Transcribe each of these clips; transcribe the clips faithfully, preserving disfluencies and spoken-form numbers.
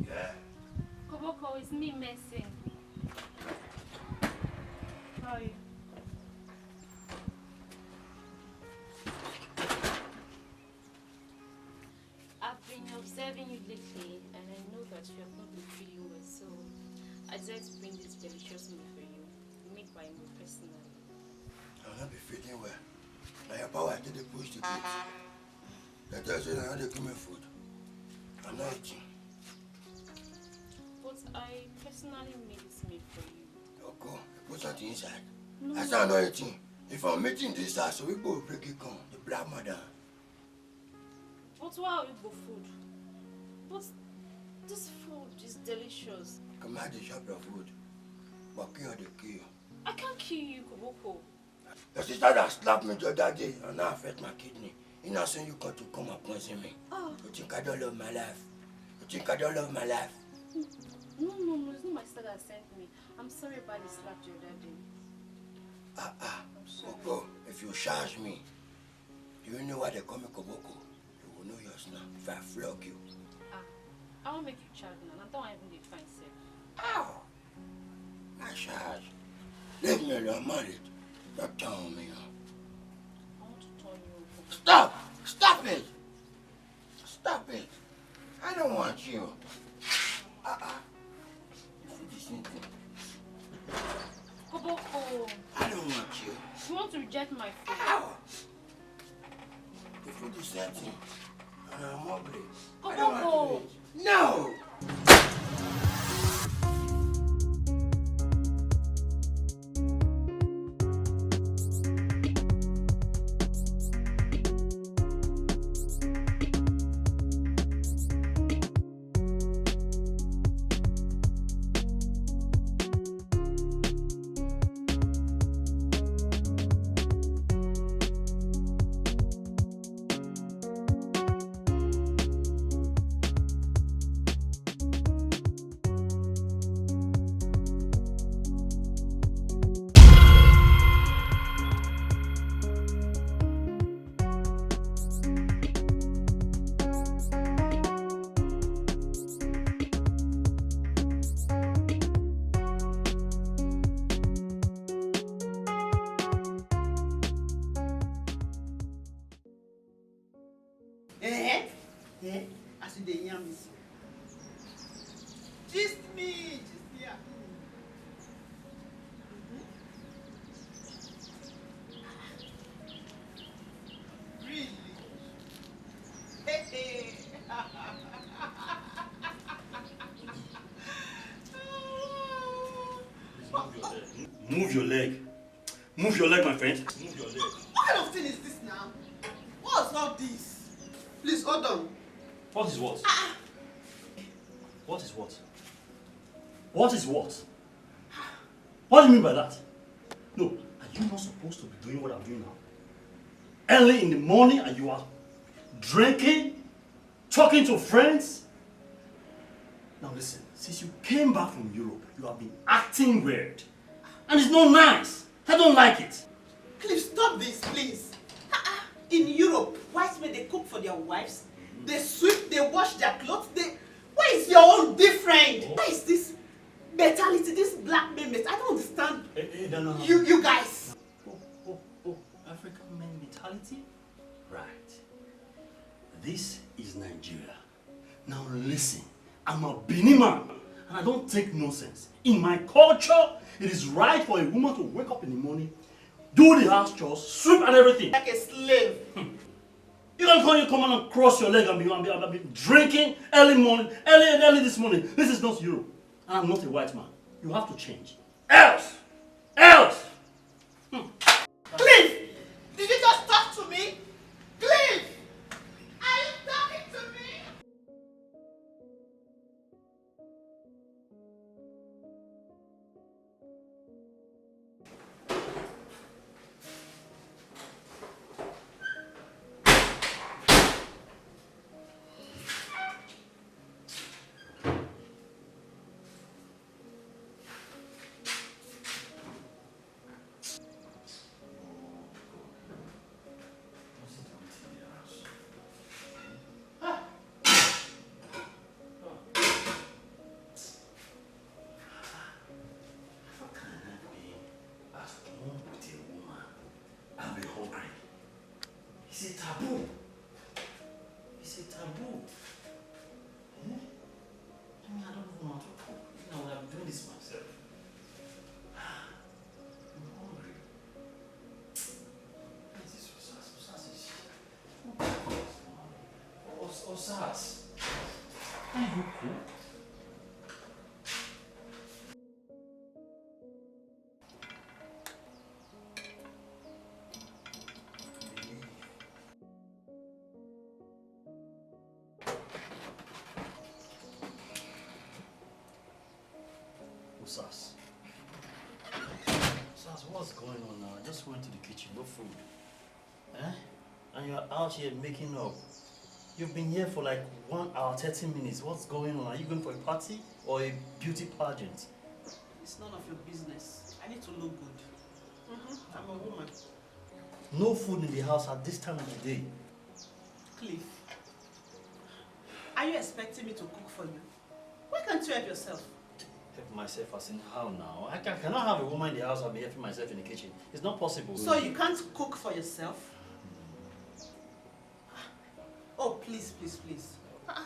Yeah. Koboko, it's me, Mercy. Hi. I've been observing you lately, and I know that you have not been feeling well, so I decided to bring this delicious meal for you, made by me personally. I will not be feeling well. Now your power, I did the push the gate. That tells you now they give me food. I'm not eating. But I personally made this meal for you. Okay, put something inside. No. I said I'm not eating. If I'm eating this house, we go break it come. The black mother. But why are we go food? But this food is delicious. Come out and shop your food. But kill the kill. I can't kill you, Koboko. Your sister that slapped me the other day and now affect my kidney. You know, saying you got to come and poison me. Oh. You think I don't love my life? You think I don't love my life? No, no, no, it's not my sister that sent me. I'm sorry about the slap the other day. Ah, ah. I'm sorry. Koko, if you charge me, do you know why they call me Koboko? You will know yours now. If I flog you. Ah, I won't make you charge now. I'm not even the fine self. Ow! My charge. Leave me alone, I'm married. Don't turn me on. I want to turn you over. Stop! Stop it! Stop it! I don't want you. Uh-uh. You feel the same thing. Koboko. I don't want you. You want to reject my food? Ow! The food is dirty. And I'm hungry. I don't want to Koboko. Eat. No! Eh? Eh? As you dey yarn me so. Gist me, gist me. Ah. Mm-hmm. Really? Hey, hey. Move your leg. Move your leg. Move your leg, my friend. Move your leg. What kind of thing is this now? What's all this? Please hold on. What is what? Ah. What is what? What is what? What do you mean by that? No, are you not supposed to be doing what I'm doing now? Early in the morning and you are drinking, talking to friends. Now listen, since you came back from Europe, you have been acting weird. And it's not nice. I don't like it. Cliff, stop this, please. Ah, ah. In Europe, white men, they cook for their wives, they sweep, they wash their clothes. They, why is your own different? Oh. Why is this mentality, this black men mentality? I don't understand. Eh, eh, no, no, no. You, you guys. Oh, oh, oh, African men mentality? Right. This is Nigeria. Now listen, I'm a Benin man, and I don't take nonsense. In my culture, it is right for a woman to wake up in the morning, do the house chores, sweep and everything. Like a slave. Hmm. You don't come, you come and cross your leg and be, and be, and be drinking early morning, early, early this morning. This is not Europe, and I'm not a white man. You have to change. Else, else. Hmm. Cliff, did you just talk to me? Cliff, are you talking to me? It's a taboo. It's a taboo. Eh? I mean, I don't even know how to cook. I would have been doing this myself. I'm hungry. What is this? Osas, Osas is... Os- Osas. Can you cook? Osas. Osas, what's going on now? I just went to the kitchen, no food. Eh? And you're out here making up. You've been here for like one hour, thirty minutes. What's going on? Are you going for a party or a beauty pageant? It's none of your business. I need to look good. Mm-hmm. I'm a woman. No food in the house at this time of the day. Cliff, are you expecting me to cook for you? Why can't you help yourself? Help myself as in how now? I can, cannot have a woman in the house and be helping myself in the kitchen. It's not possible. So you can't cook for yourself? Oh, please, please, please. Ah,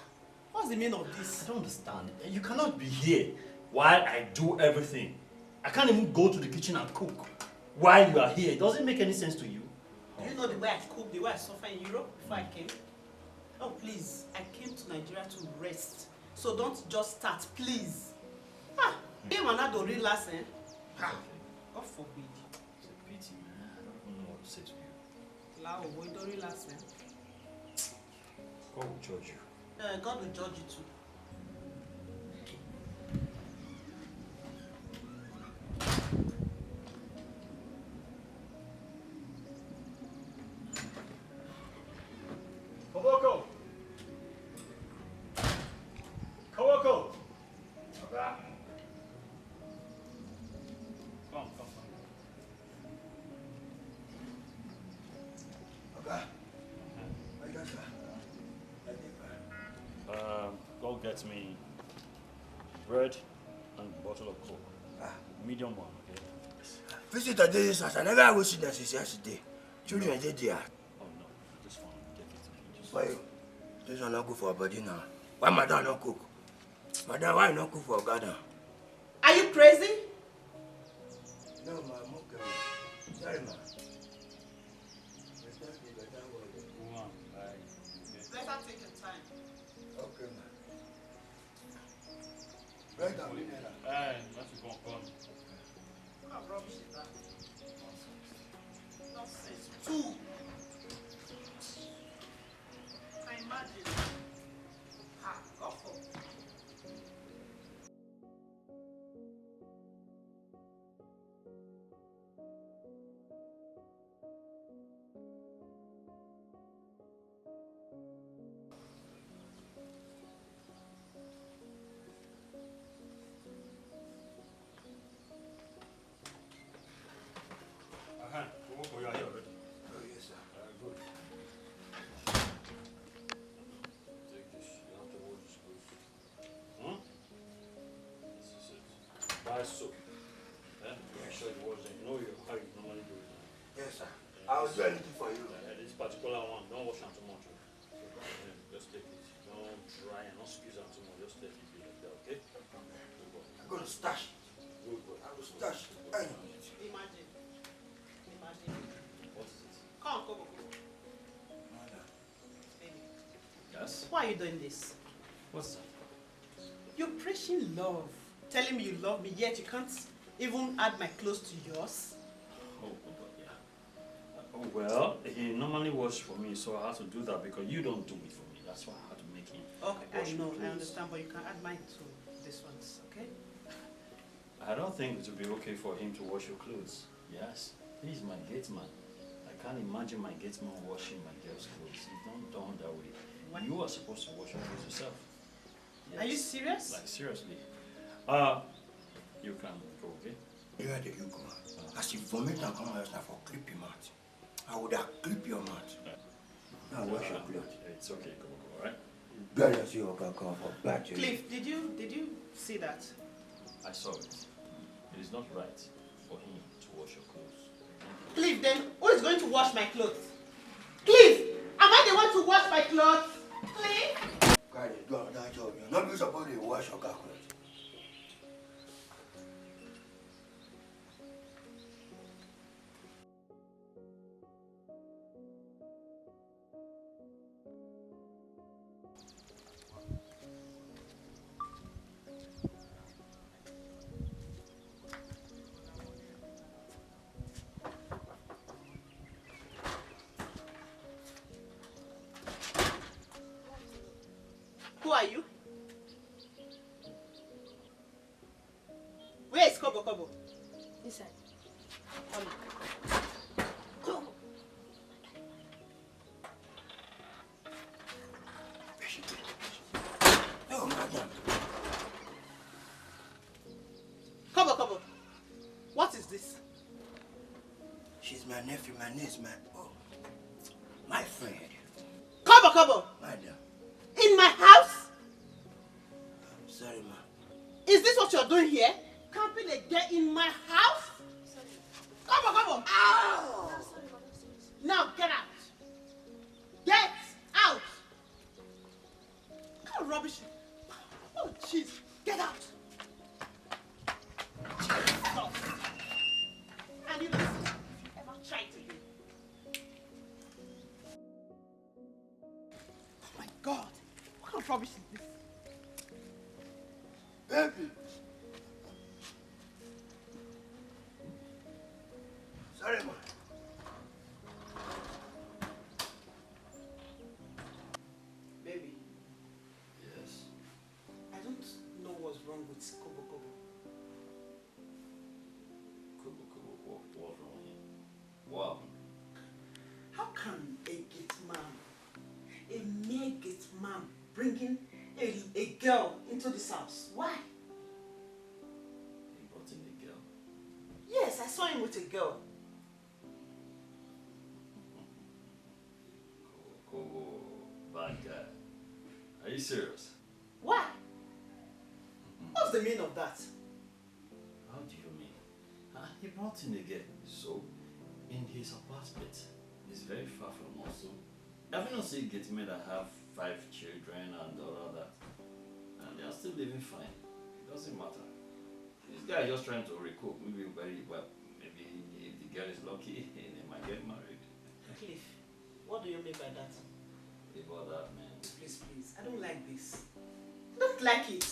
what's the meaning of this? I don't understand. You cannot be here while I do everything. I can't even go to the kitchen and cook while you are here. It doesn't make any sense to you. Do you know the way I cook, the way I suffer in Europe before I came? Oh, please, I came to Nigeria to rest. So don't just start, please. Ah, be one to relax, eh? Ah, God forbid. It's a pity, man. I don't even know what to say to you. Lao, we don't relax, eh? God will judge you. Uh, God will judge you too. Koboko! Koboko! Oga! Come, come, come. Oga! Oga, sir. Um, go get me bread and bottle of Coke. Ah. Medium one, okay? Visitor dey this house. I never go see them since yesterday. Children dey there. Oh no, this one, take it. Just... Why you? This one not good for our body now. Why madam not cook? Madam, why you not cook for garden? Are you crazy? No, ma, I'm okay, ma. Sorry, ma. Better take your time. Okay, ma. Bread and mineral. Eh, that's a good one. What kind of rubbish is that? Nonsense. Two. Can imagine. Ah, God forbid. Uh-huh. Oh, oh, yeah, yeah, already. Oh, yes, sir. Uh, good. Take this. You have to hold this, please. Hmm? This is it. Buy soap. Eh? Make sure you wash them. You know you, how you normally do it. Yes, sir. I will do anything for you. Uh, this particular one, don't wash them too much. Oh. Yeah, just take it. Don't dry and don't squeeze them too much. Just take it like that, okay? Good boy. I'm gonna stash it. Good boy. I will stash it. Hey. Imagine. Imagine. What is it? Come, come, come. Madam. Baby. Yes? Why are you doing this? What's that? You're preaching love, telling me you love me, yet you can't even add my clothes to yours. Oh, oh, yeah. Oh, well, he normally washes for me, so I have to do that because you don't do it for me. That's why I have to make him wash my clothes. Okay, I know, I understand, but you can add mine to these ones, okay? I don't think it would be okay for him to wash your clothes. Yes, he's my gate man. I can't imagine my gate man washing my girl's clothes. It's not done that way. What? You are supposed to wash your clothes yourself. Are you serious? Like, seriously. Uh, you can go, okay? Where dey look, man? As you vomit and come out, na for clip him out. I would have clip your mouth. Now wash your clothes. It's okay, Koboko, all right? Better see your come for bad. Cliff, did you, did you see that? I saw it. It is not right for him to wash your clothes. Cliff, then who is going to wash my clothes? Cliff! To wash my clothes, please. Guy dey do another job. You no be suppose dey wash your car cloth. Who are you? Where is Kobo Kobo? Inside. Come. No, madam. Kobo Kobo, what is this? She's my nephew, my niece, my, oh, my friend. Kobo Kobo, Madam. In my house? I'm sorry, ma. Is this what you're doing here? Camping a girl in my house? Kobo Kobo! Ow! Now get out! Get out! What kind of rubbish? Oh, jeez! Get out! Jesus! And you listen, if you ever try it again. Oh my God! What kind of rubbish is this? Baby. Sorry, ma. Baby, Yes. I don't know what's wrong with Kobo Kobo. Kobo Kobo, what, what's wrong here? What happened? How can a gate man, a mere gate man, bringing a, a girl into this house? Why? He brought in a girl. Yes, I saw him with a girl. Kobo Kobo, bad guy. Are you serious? Why? What's the meaning of that? How do you mean? Ah, he brought in a girl. So, in his apartment, it's very far from us. So, have you not seen gate men that have five children and all of that? And they are still living fine. It doesn't matter. This guy is just trying to recoup. Maybe very well. Maybe if the girl is lucky, they might get married. Cliff, what do you mean by that? Leave all that, man. Please, please, I don't like this. I don't like it.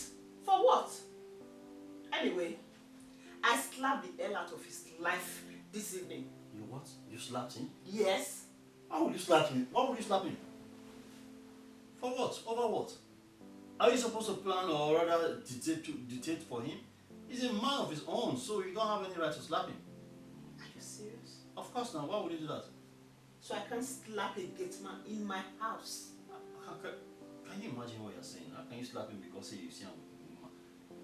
For what? Anyway, I slapped the hell out of his life this evening. You what? You slapped him? Yes. How would you slap him? Why would you slap him? For what? Over what? Are you supposed to plan or rather dictate, to, dictate for him? He's a man of his own, so you don't have any right to slap him. Are you serious? Of course now, why would you do that? So I can't slap a gate man in my house. How can, can you imagine what you're saying? How can you slap him because say you see him with a woman?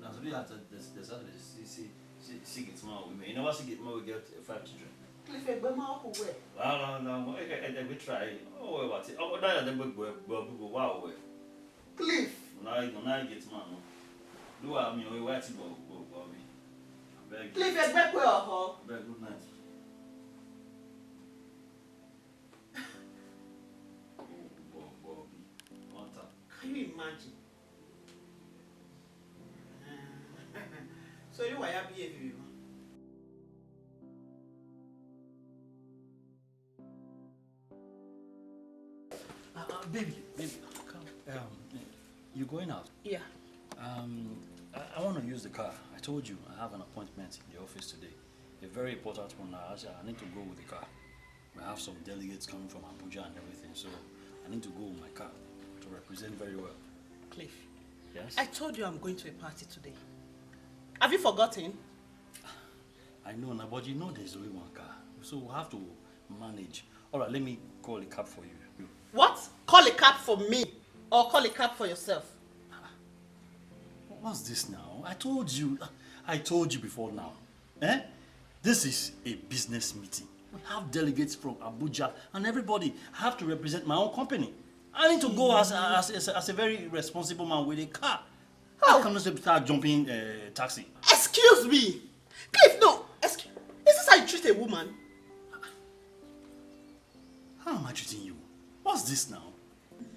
Now, so you have to, there's, there's, there's, see, see, see, see gate man with women. You never see gate man will get uh, five children. Cliff, egbe ma ọkụ wee. No, no, no, no, I, I, I, we try. Oh, well, what? Oh, that, that, that, that, that, wow, well. Cliff, Now, now gate man, no. Do I mean, we wait, go, go, go, me. I beg you. Cliff, egbe kwe ọhọ. I beg, good night. Go, go, go, me. One time. Can you imagine? So you were behave you. Uh, uh, baby, baby, come. Um, you going out? Yeah. Um, I, I want to use the car. I told you I have an appointment in the office today. A very important one. I, I need to go with the car. I have some delegates coming from Abuja and everything, so I need to go with my car to represent very well. Cliff, Yes? I told you I'm going to a party today. Have you forgotten? I know now, but you know there's only one car, so we'll have to manage. All right, let me call a cab for you. You- What? Call a cab for me or call a cab for yourself? What's this now? I told you, I told you before now. Eh? This is a business meeting. We have delegates from Abuja and everybody. I have to represent my own company. I need to go as, as, as, as a very responsible man with a car. I cannot just start jumping uh, taxi. Excuse me. Cliff, no. Excuse, is this how you treat a woman? How am I treating you? What's this now?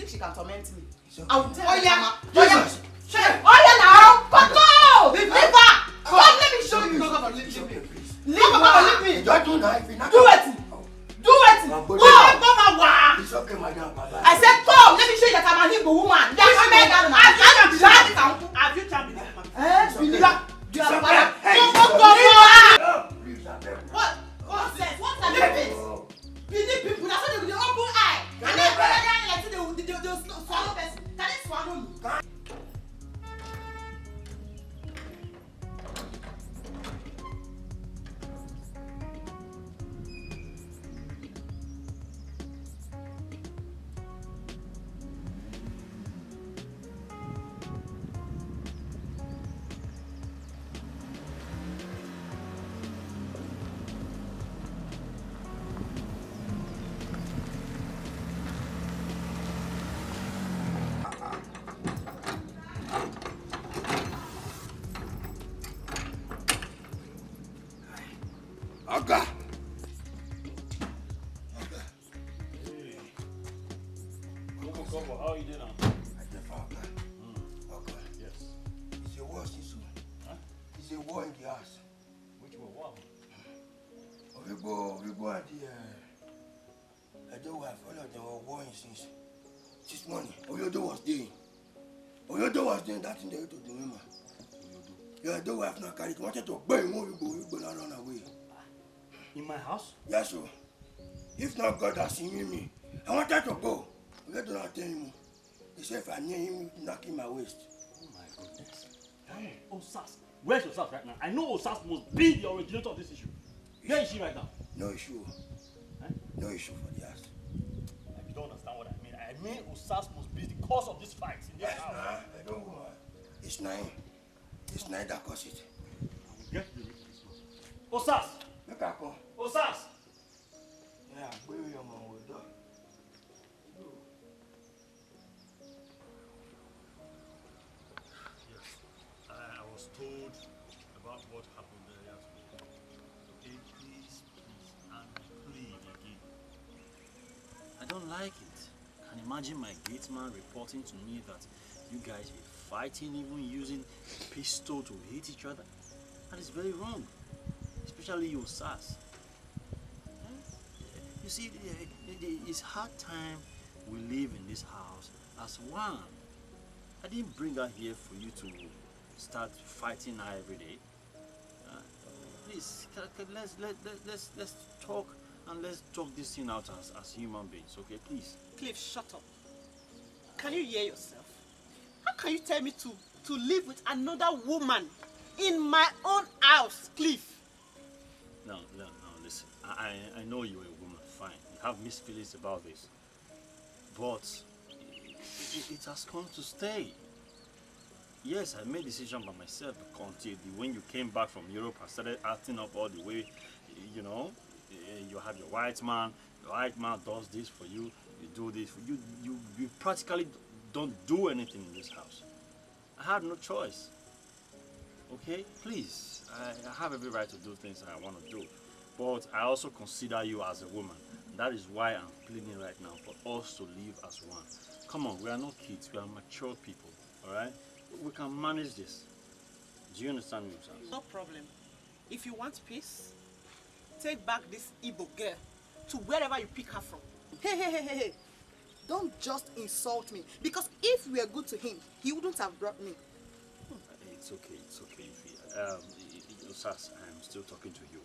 think she can torment me? I will tell her. Oya, oya, shey, oya now, come on, leave her. Come, let me show you. Leave her. Just do now. If you not Do wetin? Do wetin? Come, Come, come, ma wa. It's okay, madam. Bye-bye. I said come, let me show you that I'm an Igbo woman. That I'm a that I'm Have you that I'm Have you challenged that man? Eh? You are, you are mad. Hey, come, come, come, come. What? What sense? What are you doing? Benin people, that's why they dey open eye. And then brother dey like say they, they, they, they swallow person. Can they swallow me? Oga. Oga. Hey. Come on, come on. How you doing now? I dey fine, Oga. Mm. Oga. Yes. It's a war season. Huh? It's a war in the house. Which war? What happened? Origbo, Origbo and the, uh, Edo wife, all of them were warring since this morning. Oyodo was there. Oyodo was there, that thing they to the women. Oyodo. Yeah, Edo wife now carry. Wanted to buy him, Origbo, Origbo now run away. In my house? Yes, sir. If not God has seen me, I wanted to go. Oyodo not tell him. He said if I near him, knock him my waist. Oh my goodness. That is Osas. Where's Osas right now? I know Osas must be the originator of this issue. Where is she right now? No issue. Eh? No issue for the house. You don't understand what I mean. I mean Osas must be the cause of this fight in this house. Nah, I don't want. It's nine. It's nine that cause it. I will get the root of this matter. Osas! Make I call. Osas! Yeah, where your mom will do. Yes, I, I was told about what happened earlier today. Okay, please, please, I'm pleading again. I don't like it. Can imagine my gate man reporting to me that you guys were fighting, even using pistol to hit each other. That is very wrong, especially you, Osas. Eh? You see, eh, eh, eh, it's hard time we live in this house as one. I didn't bring her here for you to start fighting her every day. Uh, please, ca- ca- let's let, let, let's let's talk and let's talk this thing out as, as human beings, okay? Please. Cliff, shut up. Can you hear yourself? How can you tell me to to live with another woman in my own house, Cliff? No, no, no. Listen, I I I know you're a woman. Fine, you have mixed feelings about this, but it, it, it has come to stay. Yes, I made decision by myself until the, when you came back from Europe and started acting up all the way, you know, eh, you have your white man, your white man does this for you, you do this for you, you, you practically don't do anything in this house. I had no choice. Okay, please, I, I have every right to do things I want to do, but I also consider you as a woman. That is why I'm pleading right now for us to live as one. Come on, we are not kids, we are mature people, all right? We can manage this. Do you understand me, sir? No problem. If you want peace, take back this Igbo girl to wherever you pick her from. Hey, hey, hey, hey, hey. Don't just insult me. Because if you were good to him, he wouldn't have brought me. It's okay, it's okay, Ify. Um, y- y- Osas, I'm still talking to you.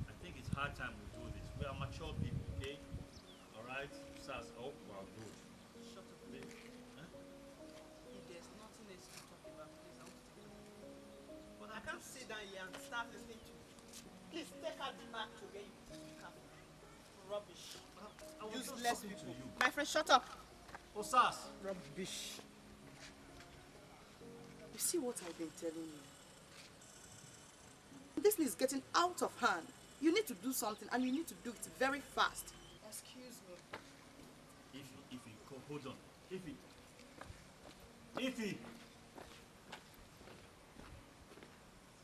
I think it's hard time we do this. We are mature people, okay? All right, Osas, I hope we are good. Shut up, babe. Huh? If there's nothing else to talk about, please, I want to take a walk. But I can't sit down here and start listening to you. Please take her back to where you pick her from. Rubbish. I, I was just Useless talking to people. You. My friend, shut up. Osas. Rubbish. You see what I've been telling you? This thing is getting out of hand. You need to do something, and you need to do it very fast. Excuse me. Ify, Ify, co- hold on. Ify. Ify.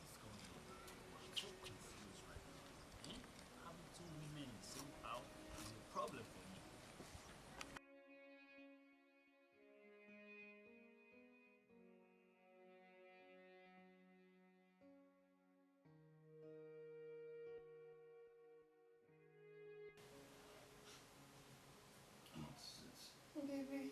What's going on? I'm so confused right now. Hmm? Having two women in the same house is a problem for me. Baby.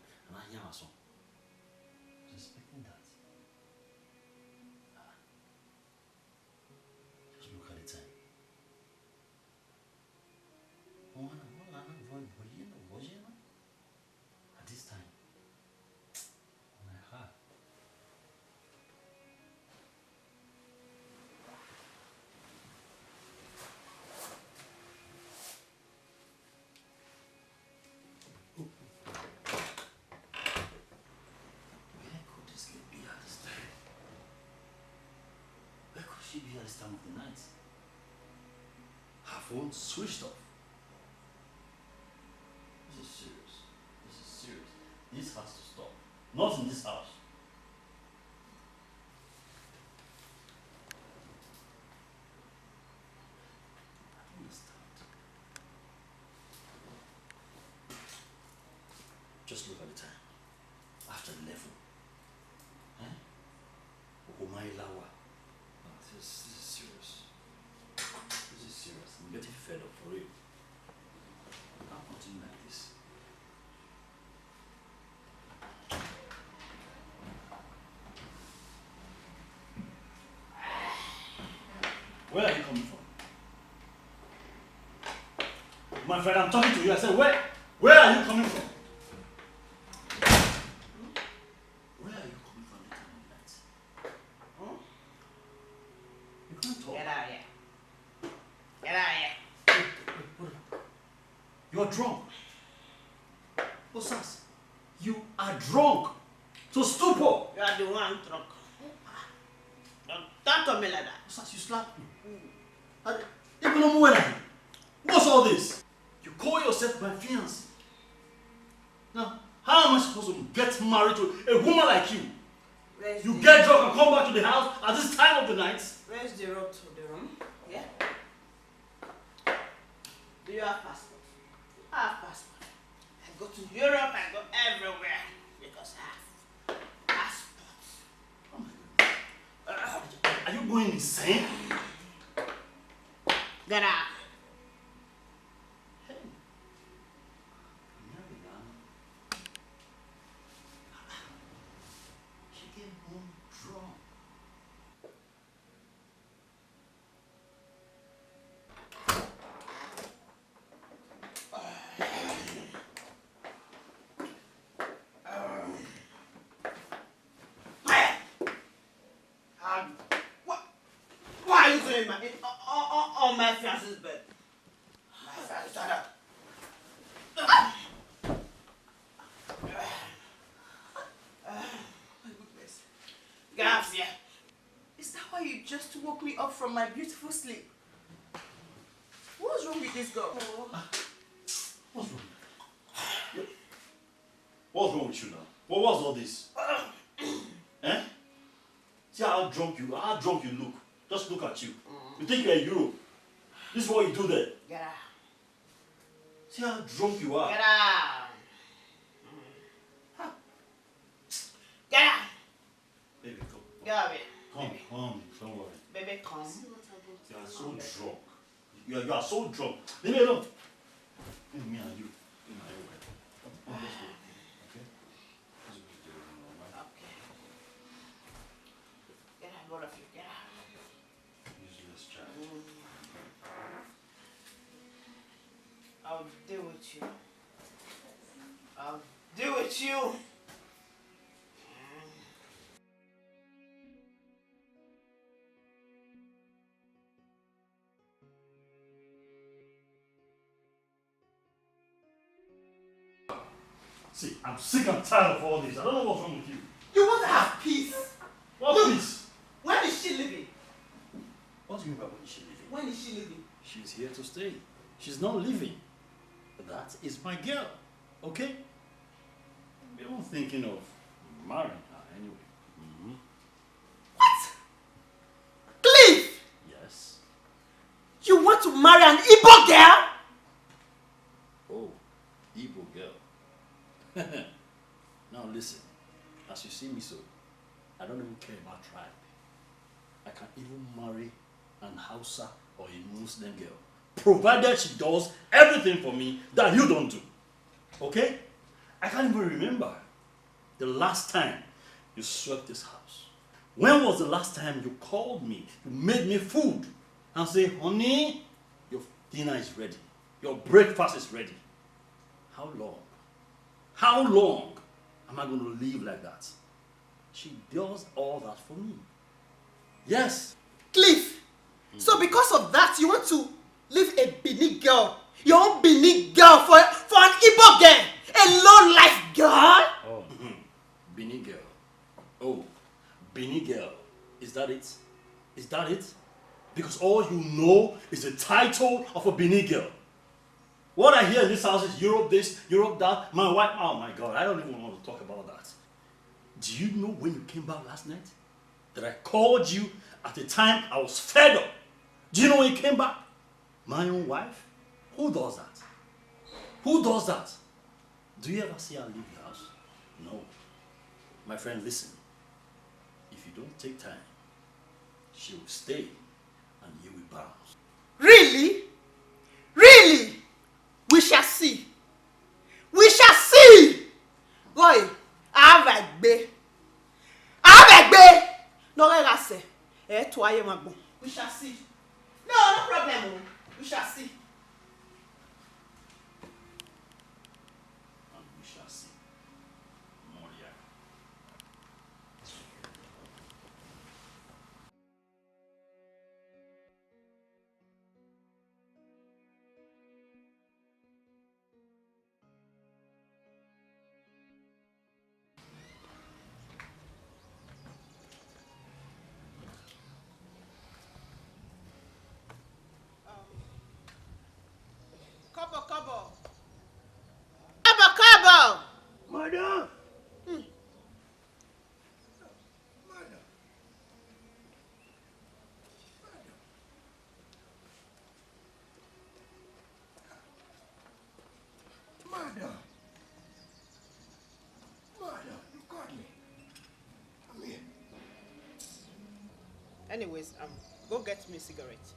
and I hear her song. I was expecting that. Ah, just look at the time. One, one, one, one, one, one, one, one, at this time. My heart. Where could this girl be at this time? Where could she be at this time of the night? Her phone switched off. This is serious. This is serious. This has to stop. Not in this house. I don't understand. Just look at the time. After eleven. Eh? Okomailawa. No, this, this is serious. This is serious. I'm getting fed up for real. I can't continue like this. Where are you coming from? My friend, I'm talking to you. I said, where, where are you coming from? Where are you coming from this time of night? Huh? You can't talk. Get out of here. Get out of here. Wait, wait, wait, hold on. You're drunk. Osas, you are drunk. To stupor. You are the one drunk. Don't talk to me like that. Osas, you slapped me. Are- Even know where I am. What's all this? You call yourself my fiancé. Now, how am I supposed to get married to a woman like you? Where's You the get drunk and come back to the house at this time of the night? Where's the road to the room? Yeah? Do you have passport? I have passport. I go to Europe, I go everywhere because I have passport. Oh my goodness. Uh, are you going insane? Get out. Hey. Mariana. She came home drunk. How In my, in, on, on, on my fiance's bed. My fiancé, stand up. My goodness. Get out here. Is that why you just woke me up from my beautiful sleep? What's wrong with this girl? What's wrong? What's wrong with you now? What was all this? Eh? See how drunk you, how drunk you look. Just look at you. You think you're in Europe? This is what you do there. Get out. See how drunk you are. Get out. Get out. Baby, come. Get out of here. Come, come, don't worry. Baby, come. You are so drunk. You are, you are so drunk. Leave me alone. Leave me and you. Leave my way. Come, let's go. Okay? Let's go to the room, all right? Okay. Get out, both of you. Get out. Useless child. I'll deal with you. I'll deal with you. See, I'm sick and tired of all this. I don't know what's wrong with you. You want to have peace? What Look. Peace? When is she leaving? What do you mean by when is she leaving? When is she leaving? She's here to stay. She's not leaving. That is my girl. Okay? I'm even thinking of marrying her anyway. Mm-hmm. What? Cliff! Yes. You want to marry an Igbo girl? Oh, Igbo girl. Now listen, as you see me so, I don't even care about tribe. I can even marry an Hausa or a Muslim girl, provided she does everything for me that you don't do. Okay? I can't even remember the last time you swept this house. When was the last time you called me, you made me food, and say, "Honey, your dinner is ready, your breakfast is ready"? How long? How long am I going to live like that? She does all that for me. Yes. Cliff, so because of that, you want to leave a Benin girl, your own Benin girl, for, for an Igbo girl, a low life girl? Oh. Benin girl. Oh, Benin girl. Is that it? Is that it? Because all you know is the title of a Benin girl. What I hear in this house is Europe this, Europe that. My wife, oh my God, I don't even want to talk about that. Do you know when you came back last night? That I called you at a time I was fed up. Do you know when you came back? My own wife? Who does that? Who does that? Do you ever see her leave the house? No. My friend, listen. If you don't take time, she will stay and you will bounce. Really? Really? We shall see. We shall see. Roy, Avegbe. Avegbe. No, I say, eh, to aye magbo. We shall see. No, no problem. Oh. We shall see. And we shall see. Moria. Kobo, kobo. Kobo, kobo. Madam! Madam! Madam! Madam! Madam, you caught me. Come here. Anyways, um, go get me cigarette.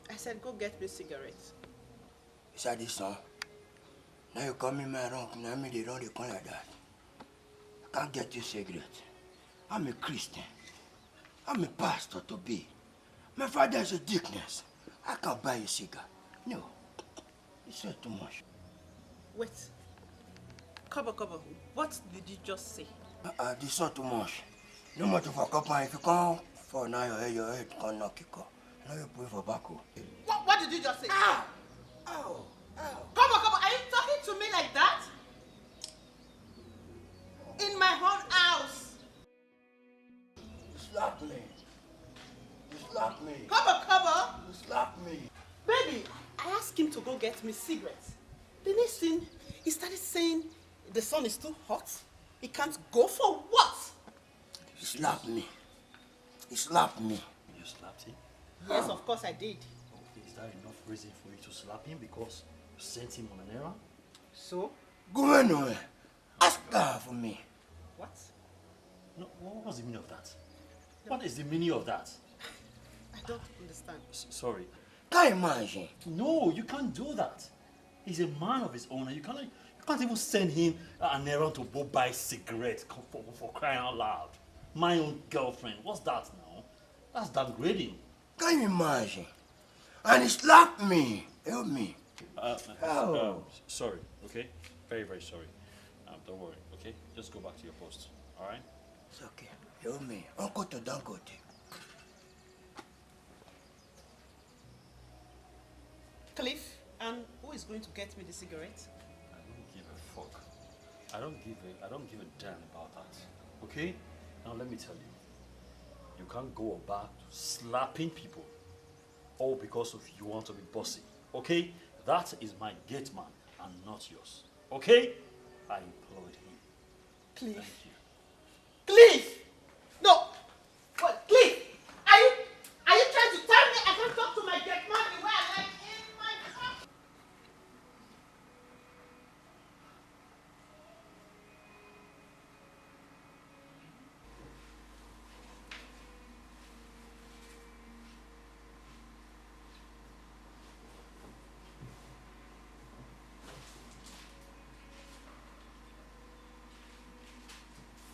I said, go get me cigarette. Is that this song? Now you call me my wrong. Now me they don't dey come like that. I can't get you cigarette. I'm a Christian. I'm a pastor to be. My father is a deaconess. I can't buy you cigar. No. It's not too much. Wait. Kobo, kobo. What did you just say? Uh-uh, this not too much. No matter for couple, if you come For now, your head, your head come knock you come. Now you put for back. Oh. What, what did you just say? Ah! Ow! Ow! Come on, come on. Are you talking to me like that? In my own house. You slap me. You slap me. Come on, come on. You slap me. Baby, I asked him to go get me cigarettes. The next thing, he started saying the sun is too hot. He can't go for what? You slap me. You slap me. You slapped him? Yes, of course I did. Okay, is that enough reason for you to slap him because you sent him on an errand? So? Go on, oh, eh. Ask her for me. What? No, what was the meaning of that? What is the meaning of that? I don't understand. S- sorry. Can you imagine? No, you can't do that. He's a man of his own, and you can't you can't even send him an errand to go buy cigarettes for, for crying out loud. My own girlfriend, what's that now? That's downgrading. Can you imagine? And he slapped me. Help me. Uh, Oh. um, sorry, okay? Very, very sorry. Um, don't worry, okay? Just go back to your post, alright? It's okay. Help me. Uncle to Dangote. Cliff, and who is going to get me the cigarette? I don't give a fuck. I don't give a I don't give a damn about that. Okay? Now let me tell you. You can't go about slapping people all because of you want to be bossy. Okay? That is my gate man and not yours. Okay? I employed him. Cliff. Thank you. Cliff! No! What? Cliff! Are you are you trying to tell me I can't talk to my gate man the way I like in my house?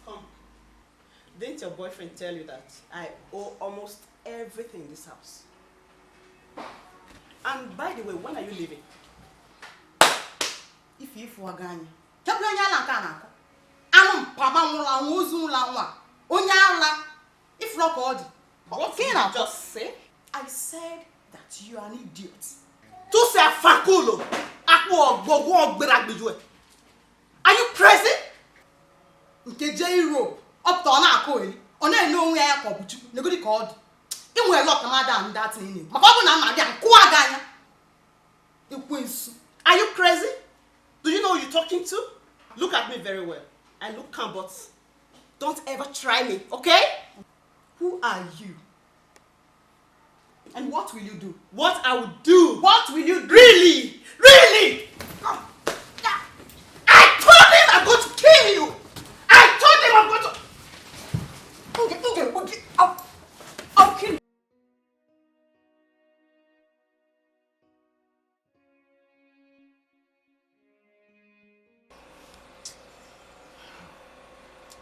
Come. Didn't your boyfriend tell you that I owe almost everything in this house? And by the way, when are you leaving? Ife ifu aga anyị. Chọbụla onye ala nke a na-akọ. Anụ mpama nwụrụ anwụ, ozu nwụrụ anwụ a. Onye ala. Ifuru ka ọ dị. What did you just say? I said that you are an idiot. Tuse afakulo. Akpụ ọgbọgwụ ọgbere agbejue. Are you crazy? Nke jee Europe, ọ pụta ọ na-akụ eri, ọ na-ene onwe ya ka ọ bụ Chukwu, negodi ka ọ dị. Ị nwere luck na mmadụ ahụ ndị atị niile. Maka ọ bụ na mma gị akụwa gị anya. Ekwensu. Are you crazy? Do you know who you're talking to? Look at me very well. I look calm, but don't ever try me, okay? Who are you? And what will you do? What I would do? What will you do? Really? Really? I told him I'm going to kill you. I told him I'm going to. Okay, okay, okay. I'll, I'll kill you.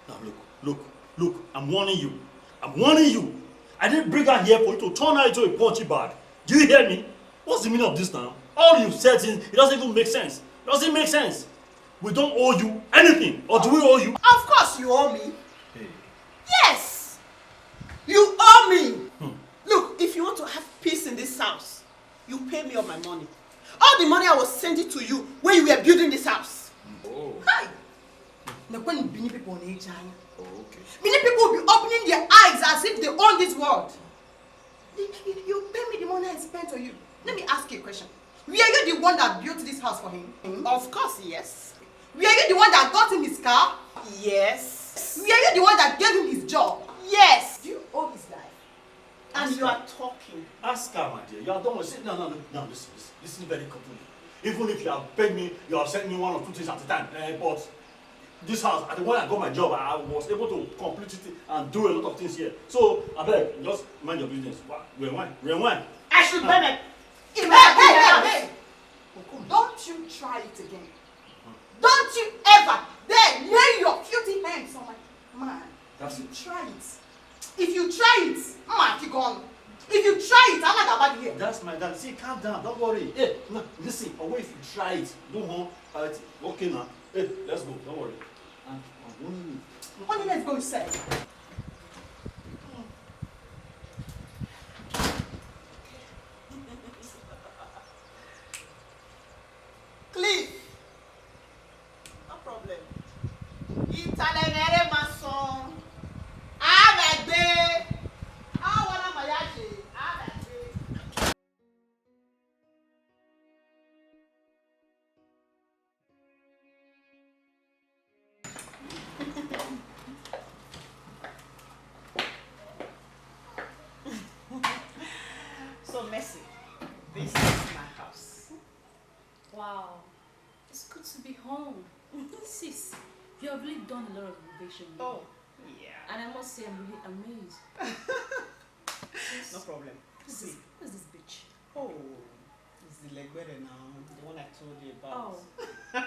Now look, look, look, I'm warning you. I'm warning you. I didn't bring her here for you to turn her into a punching bag. Do you hear me? What's the meaning of this now? All you said is, it doesn't even make sense. It doesn't make sense. We don't owe you anything. Or do we owe you? Of course you owe me. Yes. You owe me. Look, if you want to have peace in this house, you pay me all my money. All the money I was sending to you when you were building this house. Oh, Hi. Nekwe Benin people na-eche anya. okay. Benin people will be opening their eyes as if they own this world. You, you, you pay me the money I spent on you. Let me ask you a question. Were you the one that built this house for him? Of course, yes. Were you the one that got him his car? Yes. Were you the one that gave him his job? Yes. Do you owe his life? And you are talking. Ask her, my dear. You are done with it. No, no, no, no. Listen, listen, listen very carefully. Even if you have paid me, you have sent me one or two things at a time. Eh, but this house, at the one I got my job, I was able to complete it and do a lot of things here. So I beg, just mind your business. Wha- Rewind, rewind. I should pay my. Hey, hey, hey, hey! Don't you try it again. Don't you ever dare lay your filthy hands on my man. That's If you try it, if you try it, mma, keep on. If you try it, I'm not about here. That's my dad. See, calm down. Don't worry. Hey, no, listen. Away if you try it. Do home. Uh, okay now. Hey, let's go. Don't worry. And I'm warning you. What the next go say? Ìtàlẹ̀ rẹ̀ máa san. Àbẹ̀gbé. Àwọn ọmọ yá ṣe. Àbẹ̀gbé. So, Mercy, this is my house. Wow, it's good to be home. Sis, you have really done a lot of renovation here. Oh, yeah. And I must say, I'm really amazed. No problem. Who's this, who's this bitch? Oh, it's the Legbere now, the one I told you about. Oh.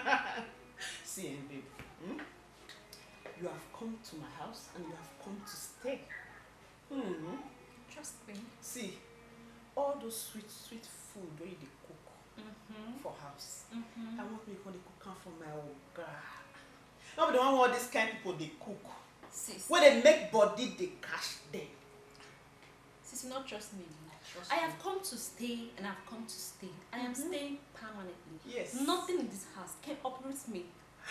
See, eh, babe, hmm? You have come to my house and you have come to stay. Hmm. Trust me. See, all those sweet, sweet food wey you dey cook, mm-hmm, for house, mm-hmm, I want make you dey cook am for my oga. No be the one wey all these kind people dey cook. Sis. Wey dey make body dey catch them. Sis, you not trust me. I trust you. I have come to stay and I've come to stay. I am, mm-hmm, staying permanently. Yes. Nothing in this house can uproot me.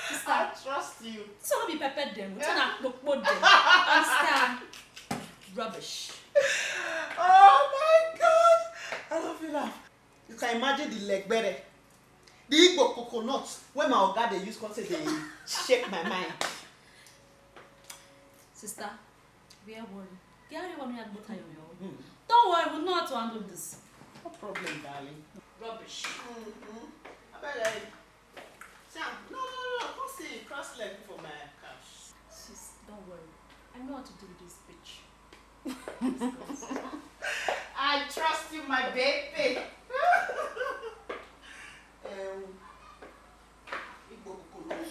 Sister, I trust you. This one no be pepper dem. This one na kpokpo dem. Understand? Rubbish. Oh my God! I love you, love. You can imagine the Legbere, the Igbo coconut wey my oga dey use come say dey shake my mind. Sister, where worry? Get everyone here go tell you. Hmm. Don't worry, we know how to handle this. No problem, darling. Rubbish. Mm-hmm. I beg you. Sam, no, no, no, no. Come see, cross leg for my couch. Sis, don't worry. I know how to deal with this bitch. I trust you, my baby. Um, Igbo coconut.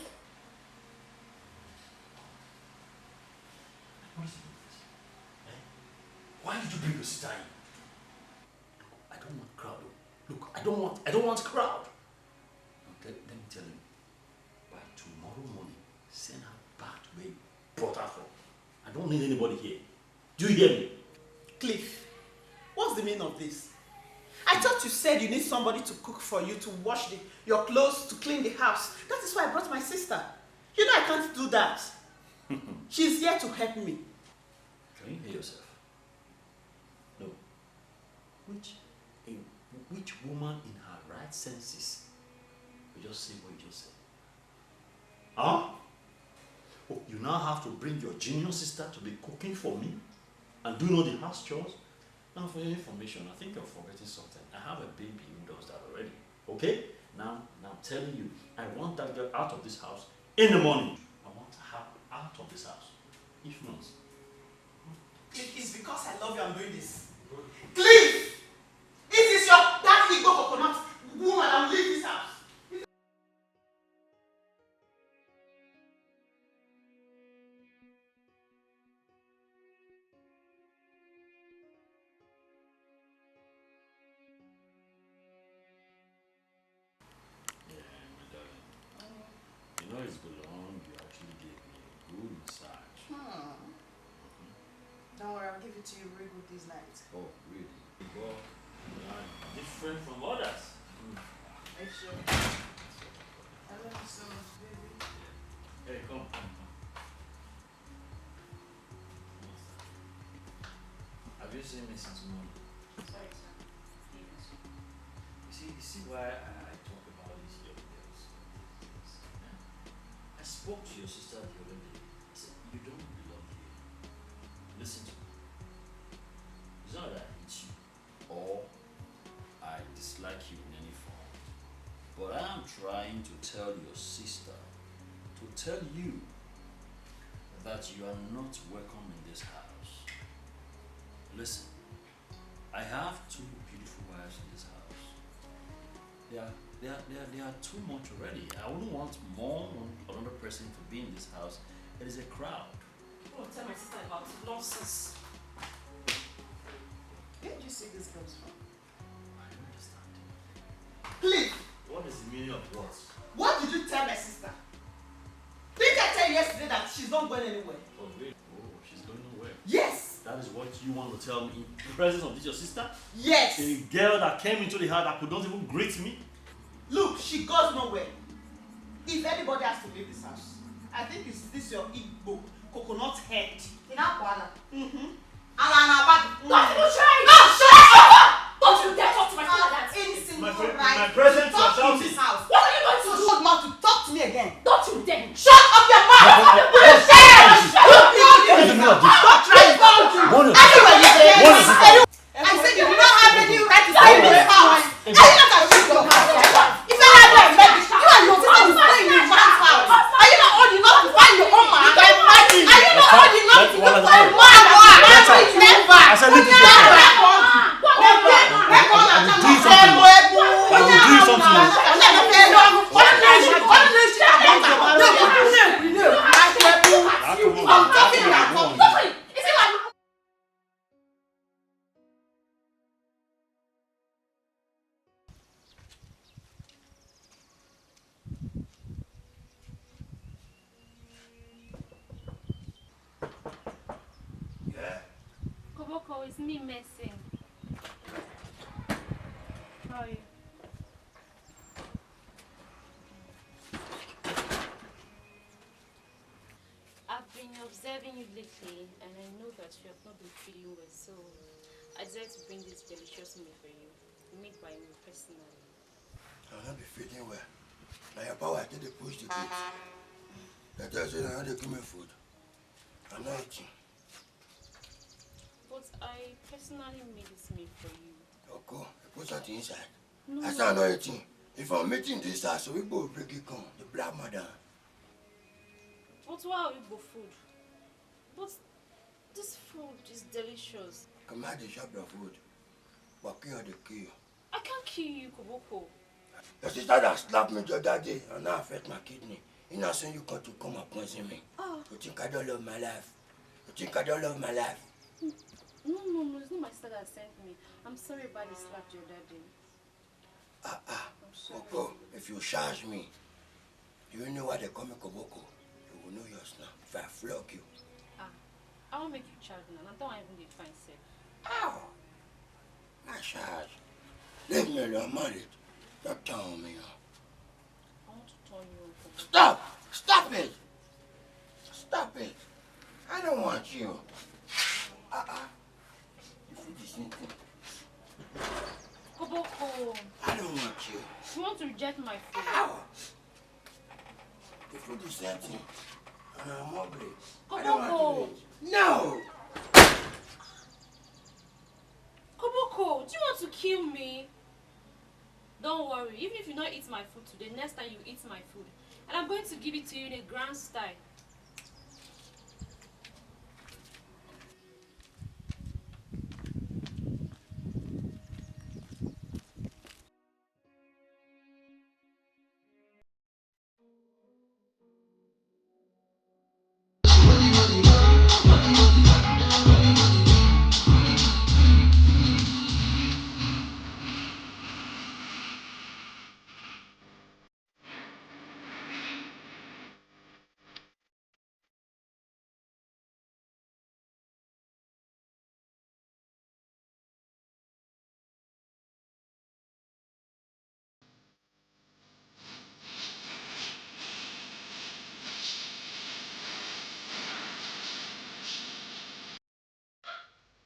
What is it? Eh? Why did you bring your sister in? I don't want crowd. Oh. Look, I don't want, I don't want crowd. Now, let, let me tell you, by tomorrow morning, send her back to where you brought her from. I don't need anybody here. Do you hear me? Cliff, what's the meaning of this? I thought you said you need somebody to cook for you, to wash the, your clothes, to clean the house. That is why I brought my sister. You know I can't do that. She's here to help me. Can you hear yourself? No. Which, a, which woman in her right senses will just say what you just said? Huh? Oh, you now have to bring your junior sister to be cooking for me and doing all the house chores? Now, for your information, I think you're forgetting something. I have a baby who does that already. Okay? Now, now I'm telling you, I want that girl out of this house in the morning. I want her out of this house. If not, Cliff, it's because I love you I'm doing this. Cliff! It is your, that Igbo coconut woman that will leave this house. Yeah, my darling. You know it's been long you actually gave me a good massage. Hmm. Mm-hmm. Don't worry, I'll give it to you real good this night. Oh, really? Well, you are different from others. Mm. Are you sure? I love you so much, baby. Yeah. Hey, come, come, come. Have you seen me since morning? Sorry, sir. You see, you see why I, I talk about these young girls. Eh? I spoke to your sister the other day. I said, "You don't belong here." Listen to me. It's not that I hate you or I dislike you in any form, but I am trying to tell your sister to tell you that you are not welcome in this house. Listen, I have two beautiful wives in this house. They are, they are, they are, they are too much already. I wouldn't want more one, another person to be in this house. It is a crowd. Don't tell my sister about nonsense. Where did you see these girls from? I don't understand. Please. What is the meaning of what? What did you tell my sister? Didn't I tell you yesterday that she's not going anywhere? Oh, really? Oh, she's going nowhere. Yes. That is what you want to tell me in presence of this your sister? Yes. A girl that came into the house that could not even greet me? Look, she goes nowhere. If anybody has to leave this house, I think it's this your Igbo coconut head. Ị na-akwa ala. Mm-hmm. Ala na-agba gị. Don't even try it. No, shut up! Don't you dare talk to my sister like that. Any single My pre- right my presence to talk was in this shouting. House. What are you going to So do? Shut up your mouth to talk to me again. Don't you dare. Shut up your mouth! What is the meaning of this? Don't try it. Don't you. What is it? Anywhere you say What is it? I said you do not have any right to stay in this house. Are you not ashamed of yourself? If I have a marriage, you and your sister will stay in the man's house. Are you not old enough to find your own man? Are you not old enough to look for a man? Marriage never. I said, leave this girl. Never. I will do something. I will do something. I'm talking about Yeah. Koboko, it's me, Mercy. How are you? I've been observing you lately, and I know that you have not been feeling well, so I decided to bring this delicious meal for you, made by me personally. I no be feeling well. Na your power I take dey push the gate. They tell you say na you dey give me food. I'm not eating. But I personally made this meal for you. Oko, you put something inside. No. I say I'm not eating. If I'm eating this house, we go break it come. The black madam. But why are you go food? But this food is delicious. Come out the shop your food. But kill the kill. I can't kill you, Koboko. Your sister that slapped me the other day and now affect my kidney. You know, saying you come to come and poison me. Oh, You think I don't love my life? You think I don't love my life? No, no, no, it's not my sister that sent me. I'm sorry about the slap the other day. Ah ah. I'm sorry. Oko, if you charge me, do you know what they call me Koboko? You will know yours now. If I flog you. Ah, I won't make you charge now. Not that I even did fine self. Ow! My charge. Leave me alone, I'm married. Don't tell me. I want to turn you over. Stop! Stop it! Stop it! I don't want you. Uh-uh. You feel the same thing. Koboko, I don't want you. you want to reject my food? Ow! You feel the same thing. And I'm ugly. I don't Koboko. want you. No! Koboko, do you want to kill me? Don't worry, even if you not eat my food today, next time you eat my food. And I'm going to give it to you in a grand style.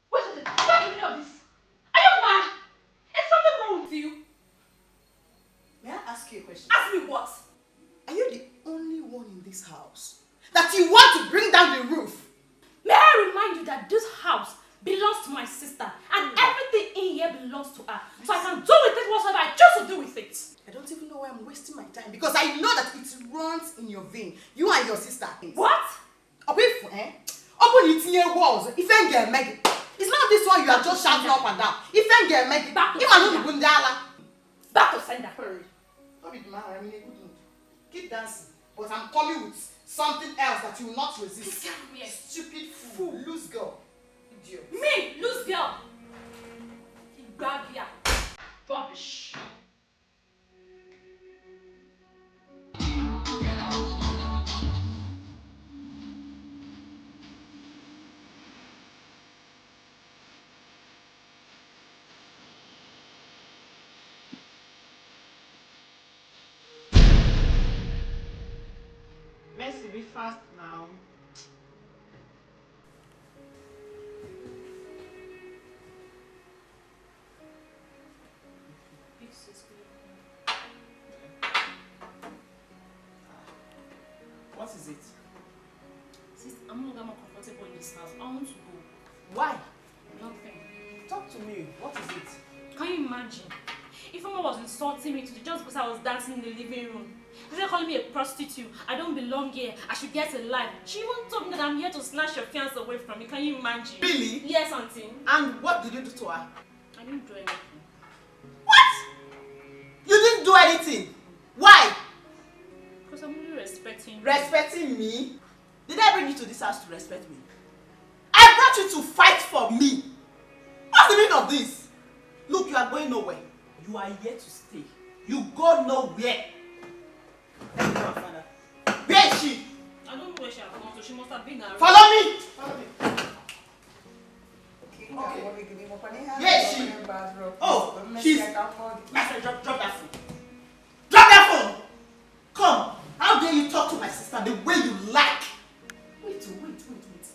What is it? What is the meaning of this? Are you mad? Is something wrong with you? May I ask you a question? Ask me what? Are you the only one in this house that you want to bring down the roof? May I remind you that this house belongs to my sister, and everything in here belongs to her. So I can do with it whatever I choose to do with it. I don't even know why I'm wasting my time because I know that it runs in your vein. You and your sister. What? Ọ bụ ifu, eh? Ọ bụ na itinye walls, ife m ga-eme gị. It's not this one you are just shouting up and down. Ife m ga-eme gị. Back to Ị ma na unu sender. Bụ ndị ala. Back to sender. Sorry. No be the man, I'm in a good mood. Keep dancing, but I'm coming with something else that you will not resist. This girl weird. Stupid fool, loose girl, idiot. Me, loose girl. Igbabia. Rubbish. Let's be fast now. What is it? Sis, I'm no longer more comfortable in this house. I want to go. Why? Nothing. Talk to me. What is it? Can you imagine? Ifeoma was insulting me today just because I was dancing in the living room. She started calling me a prostitute. I don't belong here. I should get a life. She even told me that I'm here to snatch your fiancé away from me. Can you imagine? Really? Yes, auntie. And what did you do to her? I didn't do anything. What? You didn't do anything? Why? Because I'm only respecting you. Respecting me? Did I bring you to this house to respect me? I brought you to fight for me. What's the meaning of this? Look, you are going nowhere. You are here to stay. You go nowhere. Let me go and find her. Where is she? I don't know where she has gone, so she must have been around. Follow me. Follow me. Okay. Yes, she. Oh, she's. Master, drop, drop that phone. Drop that phone. Come. How dare you talk to my sister the way you like? Wait, oh, wait, wait, wait.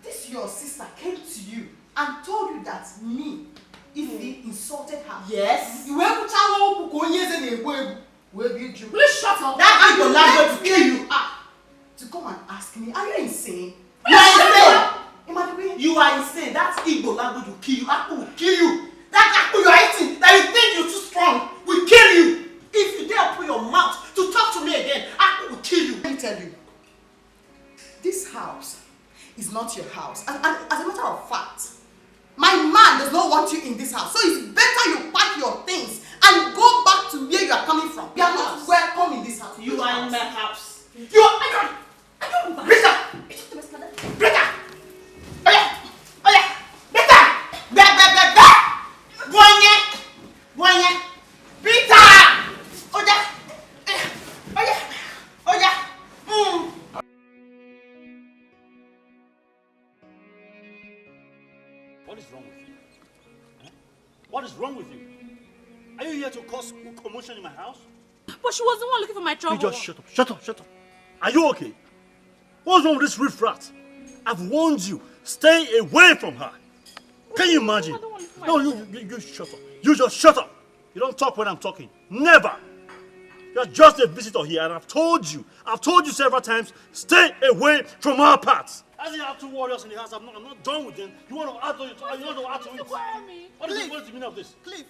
This your sister came to you and told you that me, Ify, insulted her. Yes. You were able to tell her, "Will you shut up?" That kind of language will kill you. Ah, to come and ask me, are you insane? You are insane. You are insane. That Igbo language will kill you. Akpu will kill you. That Akpu you are eating, that you think you're too strong, will kill you. If you dare open your mouth to talk to me again, Akpu will kill you. Let me tell you, this house is not your house. And, and as a matter of fact, my man does not want you in this house. So it's better you pack your things and go back to where you are coming from. You are not welcome in this house. You are in my house. You are. Rita! Rita! Oya! Oya! Rita! Be, be, be, be! Bonye! Bonye! Rita! Oya! Oya! Oya! Mm. What is wrong with you? Eh? What is wrong with you? Are you here to cause commotion in my house? But she was the one looking for my trouble. You just shut up, shut up, shut up. Are you okay? What's wrong with this riffraff? I've warned you. Stay away from her. Can you imagine? No, you, you, you shut up. You just shut up. You don't talk when I'm talking. Never. You're just a visitor here, and I've told you, I've told you several times, stay away from our parts. As you have two warriors in the house, I'm not, I'm not done with them. You want to add to it? You want to add to it? What is the, what is the meaning of this? Cliff,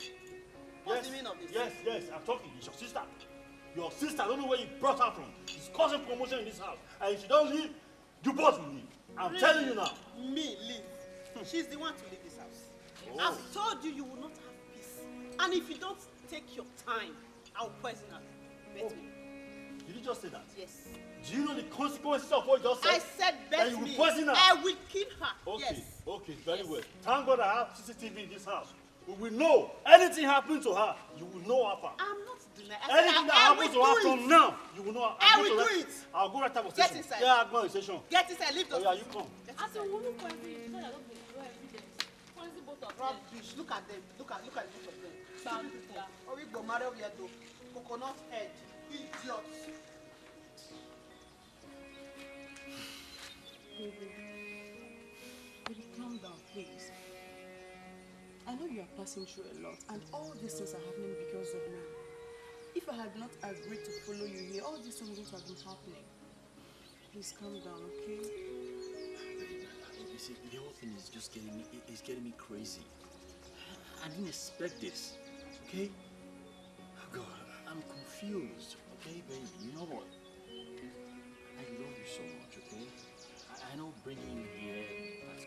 what's the meaning of this? Yes, yes, I'm talking. It's your sister. Your sister, I don't know where you brought her from. She's causing commotion in this house. And if you don't leave, you both will leave. I'm telling you now. Me leave. She's the one to leave this house. Oh. I've told you, you will not have peace. And if you don't take your time, I'll poison her. Bet me. Did you just say that? Yes. Do you know the consequences of what you just said? I said bet me. That you will poison her. I will kill her. Okay, yes. Okay, very well. Thank God I have C C T V in this house. We will know. Anything happens to her, you will know how far. I'm not denying. Anything that happens to her from now, you will know. I will do it. I'll go right after station. Get inside. Yeah, I'll go on station. Get inside. Leave the. Oh, yeah, you come. As a woman, for every, you know, I don't do every day. Rubbish. Look at them. Look at, look at the both of them. Stupid people. Origbo marry weirdo. Coconut head. Idiot. Baby, baby, calm down, please. I know you are passing through a lot, and all these things are happening because of me. If I had not agreed to follow you here, all these things wouldn't have been happening. Please calm down, okay? Babe, you see, the whole thing is just getting me, it- it's getting me crazy. I didn't expect this, okay? God, I'm confused, okay, babe? You know what? I love you so much, okay? I, I know bringing you here has,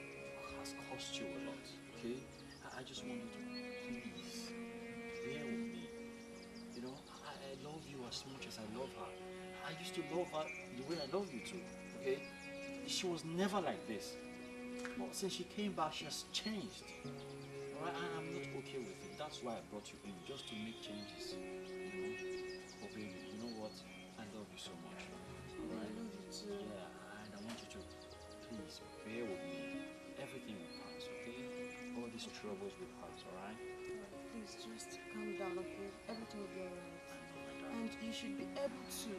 has cost you a lot, okay? I, I just want you to please bear with me. You know, I, I love you as much as I love her. I used to love her the way I love you too, okay? She was never like this. But since she came back, she has changed. All right, I, I'm not okay with it. That's why I brought you in, just to make changes, you know? But baby, you know what? I love you so much. All right? I love you too. Yeah, and I want you to please bear with me. Everything will pass, okay? All these troubles will pass, all right? Please just calm down, okay? Everything will be all right. And you should be able to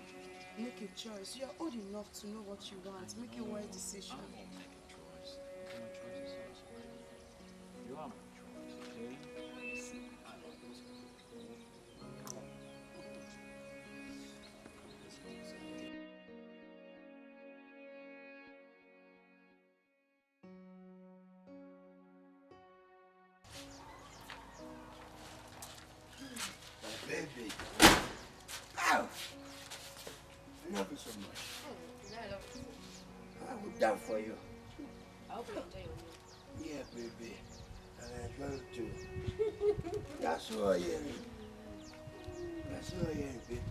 Make a choice. You are old enough to know what you want. Make a wise decision. I won't make a choice. My choice is yours, baby. You are my choice, okay? I love you. My baby. Ow! I love you so much. Mm, I love you. I would die for you. I hope you enjoy your meal. Yeah, baby. And I enjoy you too. That's all I hear. That's all I hear, baby.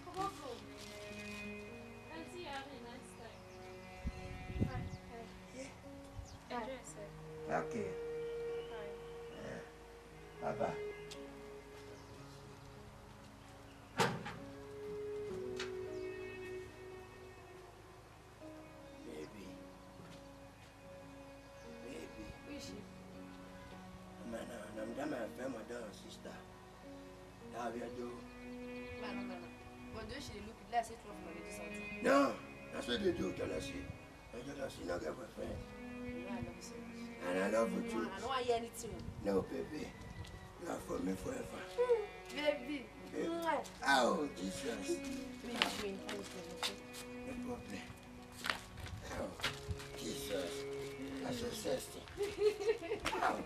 Come on, come. Auntie, have a nice time. Fine. Yeah. Enjoy yourself. Okay. Fine. Bye bye. Baby. Baby. Who is she? Man, I'm that my friend, my daughter, sister. That we are do. Man, no, no, no. But the way she dey look, like say twelve na dey do something. No, that's what they do, jealousy. I jealousy, not get boyfriend. You know I love you so much. And I love you too. I don't want to hear anything. No, baby. Love for me forever. Baby. Baby. Mwah. Oh, Jesus. Make you encourage them, okay? No problem. Oh, Jesus. That's so sexy. Oh.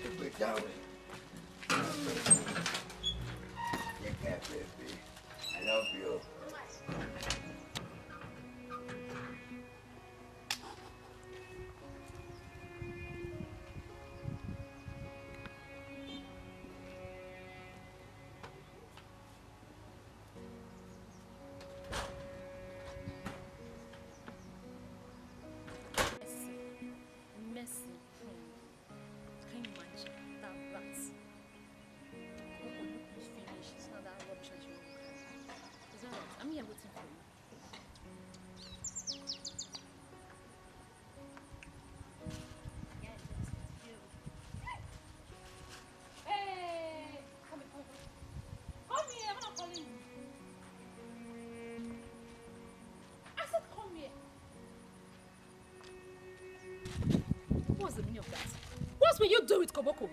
Take it down. Take care, baby. I love you. Mercy. Mercy. Hmm. Can you imagine? That rat. Coco, look at finish. It's not that rubbish that you want to carry. Is that right? I'm here waiting for you. Hey! Come here, come here. Come here, I'm not calling you. I said come here. What's the meaning of that? What will you do with Koboko?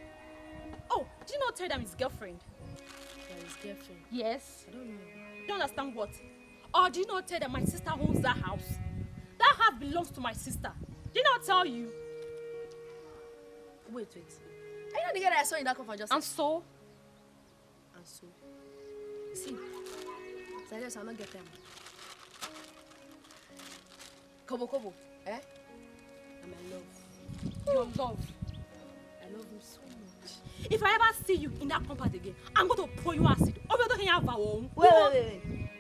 Oh, did you not tell them his girlfriend? That is girlfriend. Yes. I don't know. You don't understand what? Or did you not tell them my sister owns that house? That house belongs to my sister. Did I not tell you? Wait, wait. Are you not the girl that I saw in that compound just And so? And so? See, Silas, I don't get time. Kobo Kobo, eh? And my love. Your love. I love him so much. If I ever see you in that compound again, I'm going to pour you acid. Over the thing you have our own. Wait, wait, wait, wait.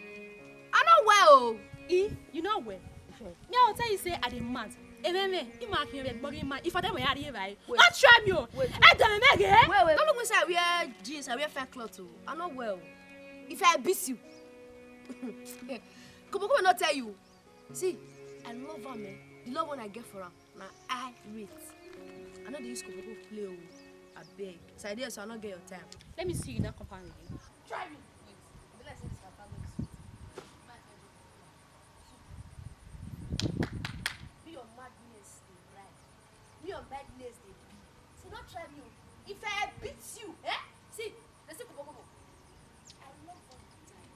I know well. E, you know where? Me, I'll tell you, say, I demand. Ememe, you mark him like body man. If I tell my area, right? Wait. Not try me, oh. Wait, I tell him again. Wait, wait. Don't look inside. Wear jeans. I wear fine clothes too. I know well. If I beat you, Kobo Kobo not tell you. See, I love her, man. The love one I get for her, now I rate. I know they use Kobo Kobo play, oh. I beg. So I did, so I not get your time. Let me see you in that compound again. Try me. Wait. I be like say this na family. Be your madness dey bribe. Be your madness dey be. So don't try me, oh. If I beat you, eh? See, they say Kobo Kobo. I love all the time.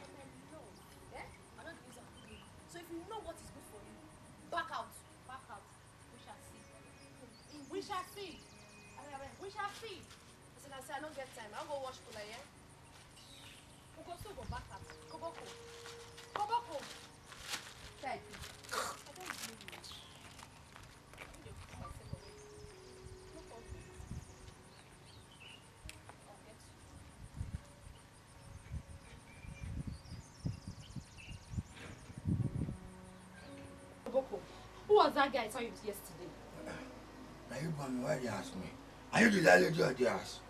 And I love, eh? I don't use am play. So if you know what is good for you, back out. Back out. We shall see. We shall see. We shall see. As I say, I don't get time. I'll go wash cooler, yeah? We go still go back up. Koboko. Koboko. Thank you. I don't blame you. I need to put myself away. No problem. I'll get you. Koboko, who was that guy I saw you with yesterday? Now you, mommy, why you ask me? Are you the landlady of the house?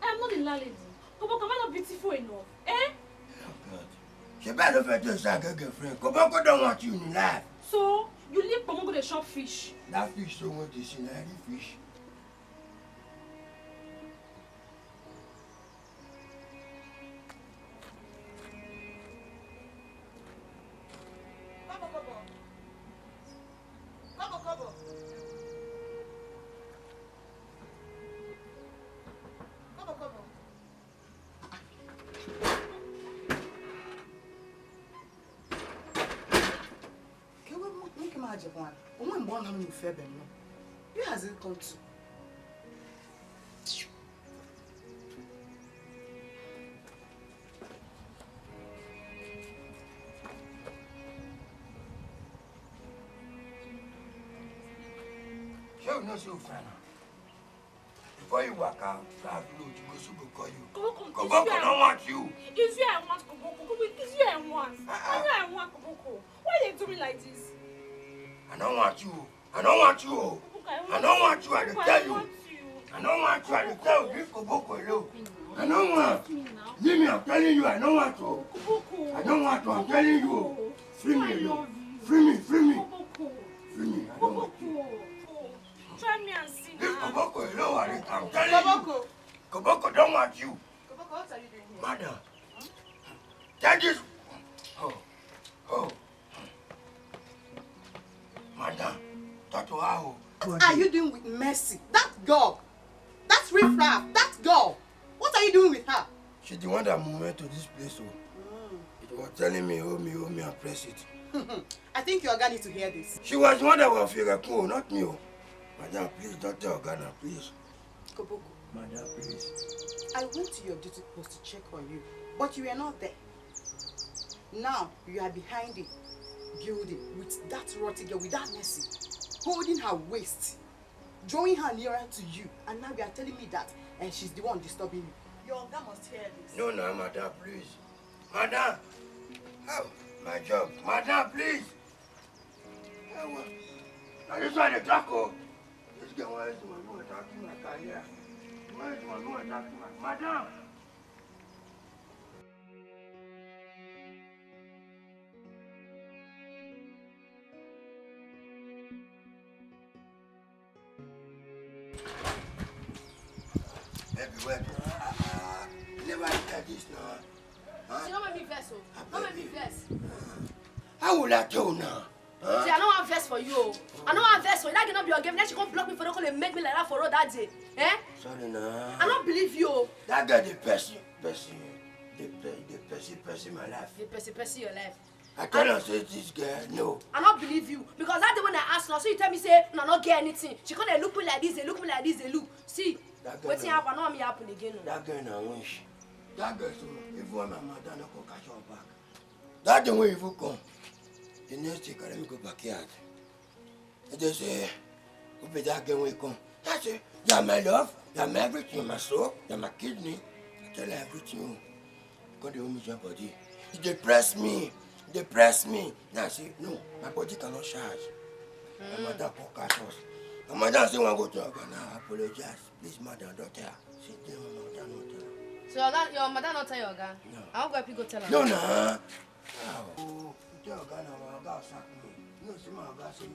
I am not the landlady. Koboko, am I not beautiful enough? Eh? Oh, God. She better not to say I get girlfriend. Koboko don't want you in life. So, you leave Koboko to shop fish. That fish so want to see na any fish. One. Onwe mgbe ọ na-amụ ife ebe m nọ. Where has it come to? Shey you know say you fine now? Before you waka, traffic road, Gosu go call you. Koboko, Koboko don't want you. Is you I want, Koboko. Koboko, is you I want. Uh-uh. Is you I want, Koboko. Why you do me like this? I don't want you. I don't want you. Koboko, I don't want you. I dey tell you. I don't want you. I dey tell you. Leave Koboko alone. I don't want. Leave me, I'm telling you, I don't want to. Koboko. I don't want to, I'm telling you. Free me alone. Free me, free me. Koboko. Free me, I don't want you. Koboko. Try me and see now. Leave Koboko alone, Arika. I'm telling you. Koboko. Koboko don't want you. Koboko, what are you doing here? Madam. Take this. Oh. Oh. Madam. Talk to her. Oh. What are you doing with Mercy? That girl. That riffraff. That girl. What are you doing with her? She's the one that moved me to this place. Oh. Mm. It was telling me, "Oh, me, oh, me, and press it." I think your oga need to hear this. She was the one that was feel like, "Oh, not me." Oh. Madam, please don't tell Ghana, please. Koboko. Madam, please. I went to your duty post to check on you, but you were not there. Now you are behind the building with that rotten girl, with that Mercy, holding her waist, drawing her nearer to you, and now you are telling me that, eh, she's the one disturbing you. Your oga must hear this. No, no, madam, please. Madam. Oh, my job. Madam, please. Ewa. Now this one dey talk, oh. This girl wants to attack my career. Why you want to attack my madam? Baby, wait. Ah, ah. You never look at this now. Huh? See, don't make me vex, oh. Don't make me vex. How will I tell now? Huh? See, I no wan vex for you, oh. I no wan vex for you. That girl no be your game. Then she come block me for road, come dey make me like that for road that day. Eh? Sorry, nah. I no believe you, oh. That girl dey person, person, dey pe-, dey person, person my life. Dey person, person your life. I tell her say this girl, no. I no believe you. Because that day when I ask her, so you tell me say, "No, no get anything." She come dey look me like this, dey look me like this, dey look. See, wetin happen, no me happen again, oh. That girl na winch. That girl, so even when my mother no go catch her back. That day when you even come, the next day carry me go backyard. And they say, "Who be that girl when you come?" I say, "You are my love, you are my everything, you are my soul, you are my kidney." I tell her everything. Come dey hold me join body. It dey press me, it dey press me. Now I say, "No, my body cannot charge." My mother come catch us. My mother say, "Wan go to Oga now, apologize. Please, madam, don't tell her." She tell my mother, no tell her. So your oga, your mother no tell your oga? No. I wan go help you go tell am. No, na. Oh, you tell oga na, my oga sack me. You know, see my oga say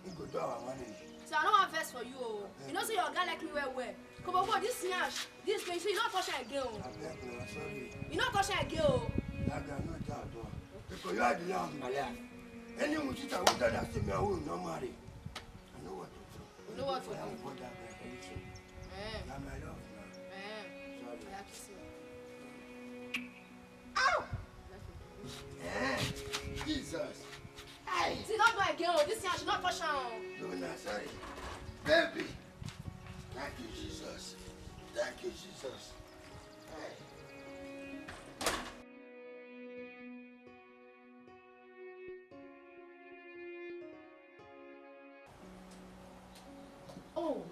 he go do our money. So I no wan vex for you, oh. You know say your oga like me well well. Come on, this nyash, this thing, so you no touch am again, oh. Abeg, na sorry. You no touch am again, oh. That guy no tell at all. Because you are the love of my life. Any musician who tell that say me, I will not marry. I know what to do. You know what to do. I am God that guy for you. Eh. Na my love na. Eh. Sorry. Oya, kiss me. Ow! Eh, Jesus. Hey. See, don't do again, oh. This thing, I should not touch am, oh. No, no, sorry. Baby. Thank you, Jesus. Thank you, Jesus. Hey. Oh,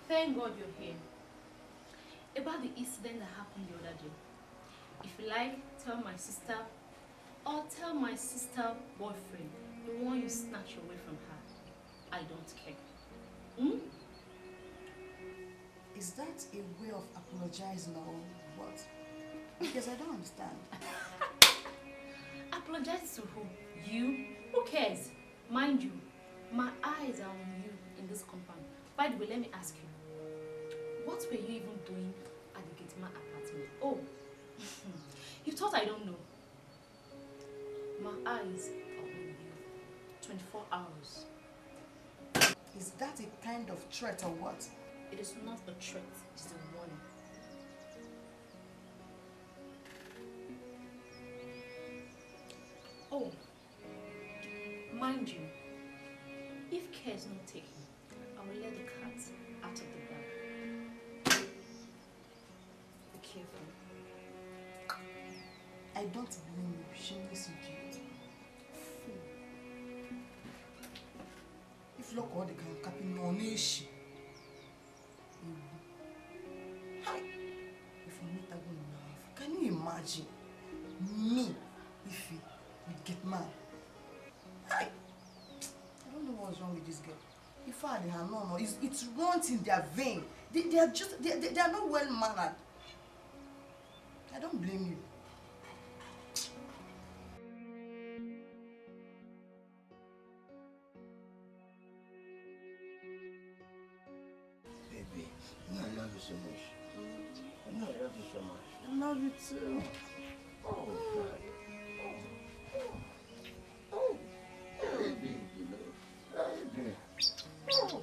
thank God you're here. About the incident that happened the other day. If you like, tell my sister, or tell my sister boyfriend, the one you snatch away from her. I don't care. Hmm? Is that a way of apologizing or what? Because I don't understand. Apologize to who? You? Who cares? Mind you, my eyes are on you in this compound. By the way, let me ask you, what were you even doing at the gate man apartment? Oh, you thought I don't know? My eyes are on you twenty-four hours. Is that a kind of threat or what? It is not a threat, it's a warning. Oh, mind you, Care is not taken. I will let the cat out of the bag. Be careful. I don't blame you, shameless idiot. Fool. If you look all the kind of capping on issue. Hi! If you meet that woman now, can you imagine? Me, if you, you get mad. Hi! I don't know what's wrong with this girl. In fact, they are no, no. It's, it's runs in their vein. They, they are just, they, they, they are not well mannered. I don't blame you. Baby, you know I love you so much. You know I love you so much. I love you too. Oh, God. Oh, oh, oh. Hey, baby, love. Hey, baby. Oh,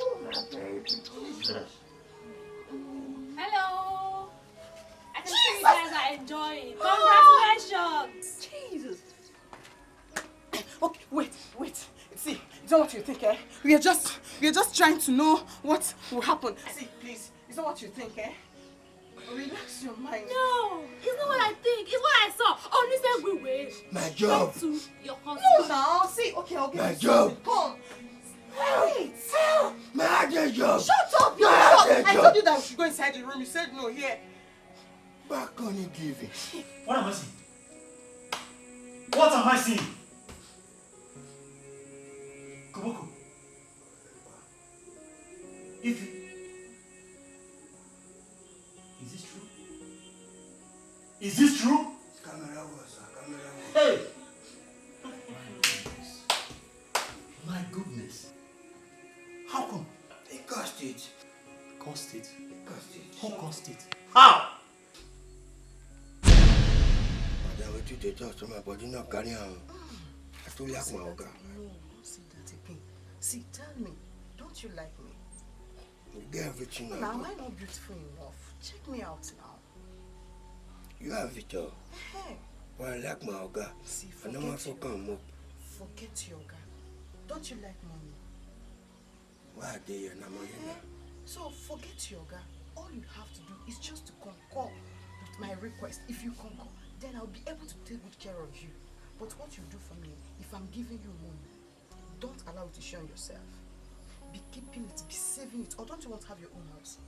oh, my baby, Jesus. Hello. I can see you guys are enjoying. Congratulations. Jesus. Okay, wait, wait. See, it's not what you think, eh? We are just, we are just trying to know what will happen. See, please, it's not what you think, eh? Relax your mind. No, it's not what I think. It's what I saw. Only say we wait. My job. Talk to your husband. No, now, see, okay, I'll get My you job. Something. Come. Wait. My job. Shut up, you. My job. I told you that we should go inside the room. You said no here. Back on it, giving. What am I seeing? What am I seeing? Koboko. If Is this true? Is this true? Camera was, sir. Camera was. Hey! My goodness. My goodness. How come? He cursed it. Cursed it? He cursed it. Who cursed it? How? Madam, wetin you dey talk to my body no carry am. I too like my oga. No, don't say that again. See, tell me, don't you like me? You get everything. Now, am I not beautiful enough? Check me out now. You have it all. Hey. But I like my oga. See, I no wan fuck am up. Forget your oga. Don't you like money? Why I dey here na money na? So forget your oga. All you have to do is just to concur with my request. If you concur, then I'll be able to take good care of you. But what you do for me, if I'm giving you money, don't allow it to show on yourself. Be keeping it, be saving it. Or don't you want to have your own house?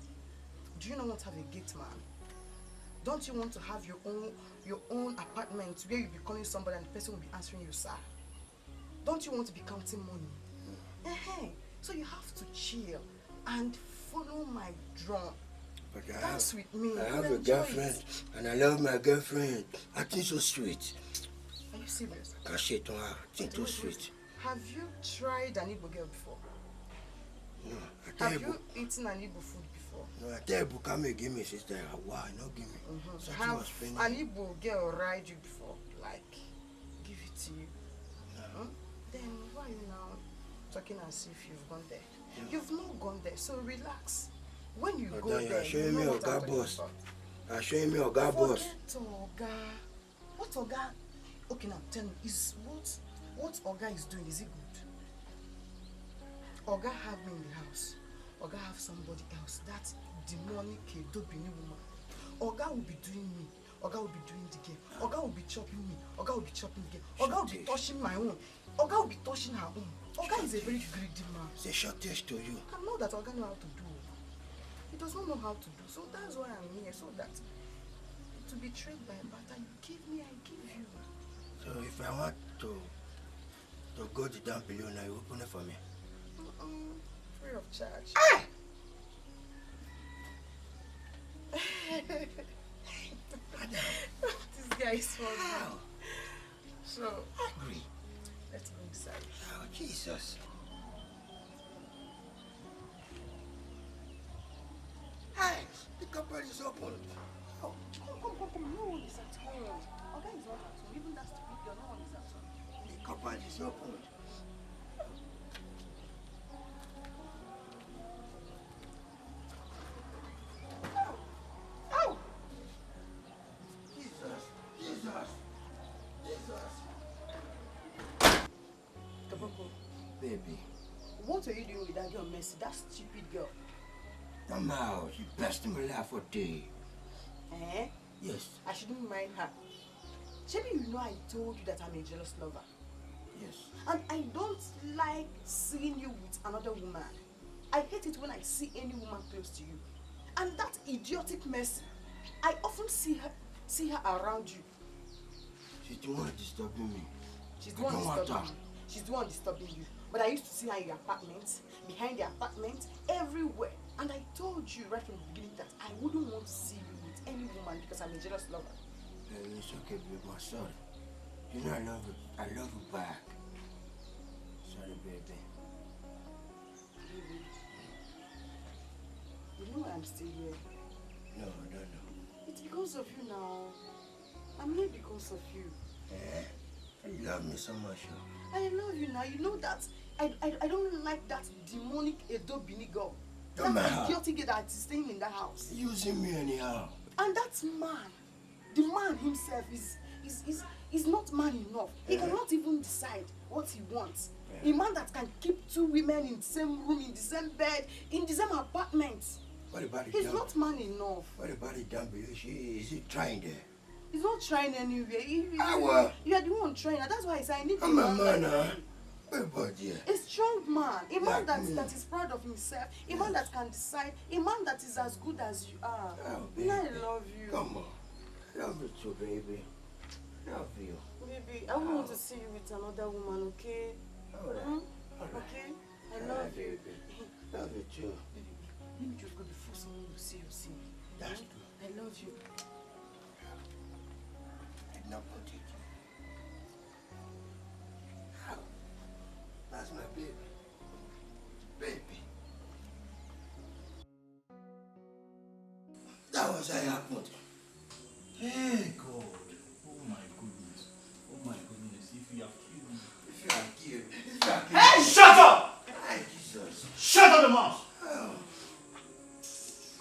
Do you not want to have a gate man? Don't you want to have your own your own apartment where you'll be calling somebody and the person will be answering you, sir? Don't you want to be counting money? Uh-huh. So you have to chill and follow my drum. But I Dance have, with me. I have a girlfriend, and I love my girlfriend. I think so sweet. Are you serious? I can't shit on her. I think too sweet. Have you tried an Igbo girl before? No, I tell Have you eaten an Igbo food before? No, I tell Ebuka me give me sister. Why not give me? Mm-hmm. Have an Igbo girl ride you before? Like, give it to you. Hmm? Then why are you now talking as if you've gone there? Yeah. You've not gone there, so relax. When you go there, you know what I'm talking about. You're showing me Oga Boss. You're showing me Oga Boss. Forget Oga. What Oga? Okay, now tell me, is what what Oga is doing, is it good? Oga have me in the house. Oga have somebody else. That demonic Edobini woman. Oga will be doing me. Oga will be doing the game. Oga will be chopping me. Oga will be chopping the game. Oga will be touching my own. Oga will be touching her own. Oga is a very greedy man. It's a shortage to you. I know that Oga know how to do. He does not know how to do. So that's why I'm here. So that to be trade by barter, you give me, I give you. So if I want to to go the down below now, you open it for me. Mm-mm. Free of charge. Ah! This guy is funny. How? So, agree. Let's go inside. Oh, Jesus. Hey, the cupboard is open. Oh, come, come, come, come. No one is at home. Oga is not at home. Even that stupid girl, no one is at home. The cupboard is open. Oh, oh. Jesus, Jesus, Jesus. Kabako. Baby. What are you doing with that girl, Mercy? That stupid girl. Somehow, she passed my life for day. Eh? Yes, I shouldn't mind her. Shebi, you know I told you that I'm a jealous lover. Yes. And I don't like seeing you with another woman. I hate it when I see any woman close to you. And that idiotic Mercy, I often see her see her around you. She's the one disturbing me. She's the I one don't want disturbing her. You. She's the one disturbing you. But I used to see her in your apartment, behind the apartment, everywhere. And I told you right from the beginning that I wouldn't want to see you with any woman because I'm a jealous lover. Eh, it's okay, baby. I'm sorry. You know I love you. I love you back. Sorry, baby. Baby, you know why I'm still here? No, no, no. It's because of you now. I'm here because of you. Eh? You love me so much. Oh. I love you now. You know that I, I, I don't like that demonic Edo Bini girl. Don't mind That her. Idiotic girl that is staying in that house. Using me anyhow. And that man, the man himself is is is is not man enough. He Eh? Cannot even decide what he wants. Eh? A man that can keep two women in the same room, in the same bed, in the same apartment. What about the He's dumb? Not man enough. What about the dumb? Is she, is he trying there? He's not trying anywhere. He, he, Ah, well. You are the one trying. That's why I say I need I'm a a man man, like huh? you. Everybody. A strong man, a man Like that, me. That is proud of himself, a man that can decide, a man that is as good as you are. Oh, You know I baby. Love you. Come on. Love you too, baby. Love you. Baby, I won't want to see you with another woman, okay? All right. Hmm? All right. Okay? I All love right, you. Baby. Love you too. Let me just go before someone will see you see me. That's true. I love you. Did not protect you. How? That's my baby. Baby. That was how it happened. Hey God! Oh my goodness! Oh my goodness! If you have killed me. If you are killed, if you are killed. Hey! Shut up! Hey, Jesus. Shut up your mouth! Oh,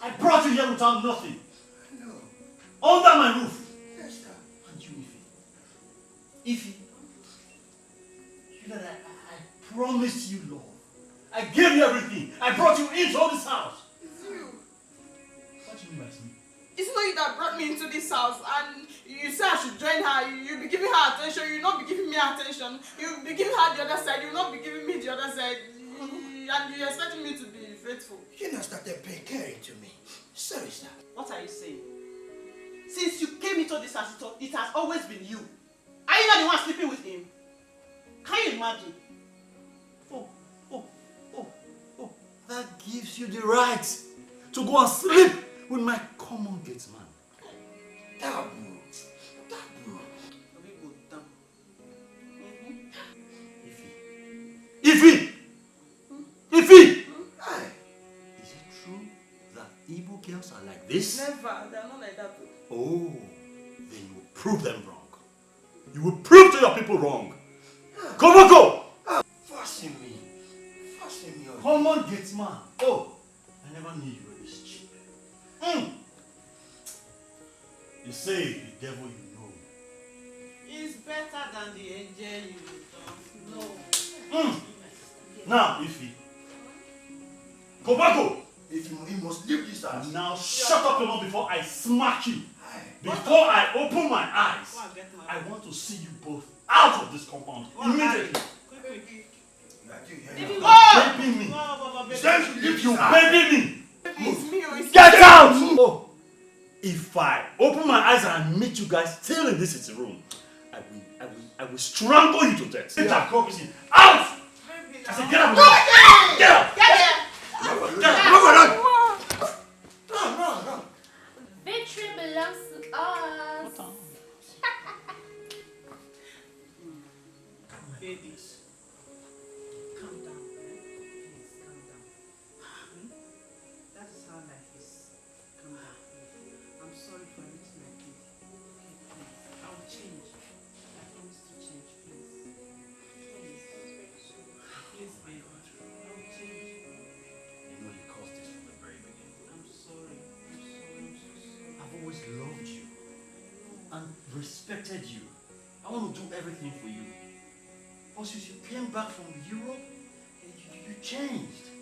I brought you here without nothing. no. Under my roof. Yes, sir. And you, Ify. Ify. You know that I, I promised you love. I gave you everything. I brought you into all this house. It's you. What do you mean by it's me? It's not you that brought me into this house and you say I should join her. You be giving her attention, you not be giving me attention. You be giving her the other side, you not be giving me the other side. And you expecting me to be faithful. You know, started paying caring to me. Sorry, sir. What are you saying? Since you came into this house, it, it has always been you. Are you not the one sleeping with him? Can you imagine? Oh, oh, oh, oh. That gives you the right to go and sleep with my common gate man. Taboo. Taboo. Obi go down. Ify. Ify! Ify! Hey. Is it true that Igbo girls are like this? Never. They are not like that. Oh, then you will prove them wrong. You will prove to your people wrong. Koboko! Forcing me. Forcing me on. Common gate man. Oh, I never knew you were this cheap. Mm. You say the devil you know. It's better than the angel you don't know. Mm. Now, Ify. Koboko! If you, you must leave this house. Now shut up your mouth before I smack you. Hey. Before I open my eyes, Go and get my I want to see you both out of this compound immediately. Quick, quick. You are doing Baby, anyhow. go! Baby me. Go, go, go, baby. Since you leave You this house. Baby me. It's me, oh, it's Get out! Oh, if I open my eyes and I meet you guys still in this sitting room, I will, I will, I will strangle you to death. Get out! Baby, I said, now. get out! Get out! Get here. Get out! No, no, no, no. No, no, no. Victory belongs to us. Baby, calm down. Please, calm down. Hmm? That is how life is. Calm down, please. I'm sorry for everything I did. Okay, please. I will change. I promise to change, please. Please. Please, baby. I will change. You know you caused this from the very beginning. I'm sorry. I'm sorry. I'm so sorry. I've always loved you and respected you. I want to do everything for you. But since you came back from Europe, you, you, You changed.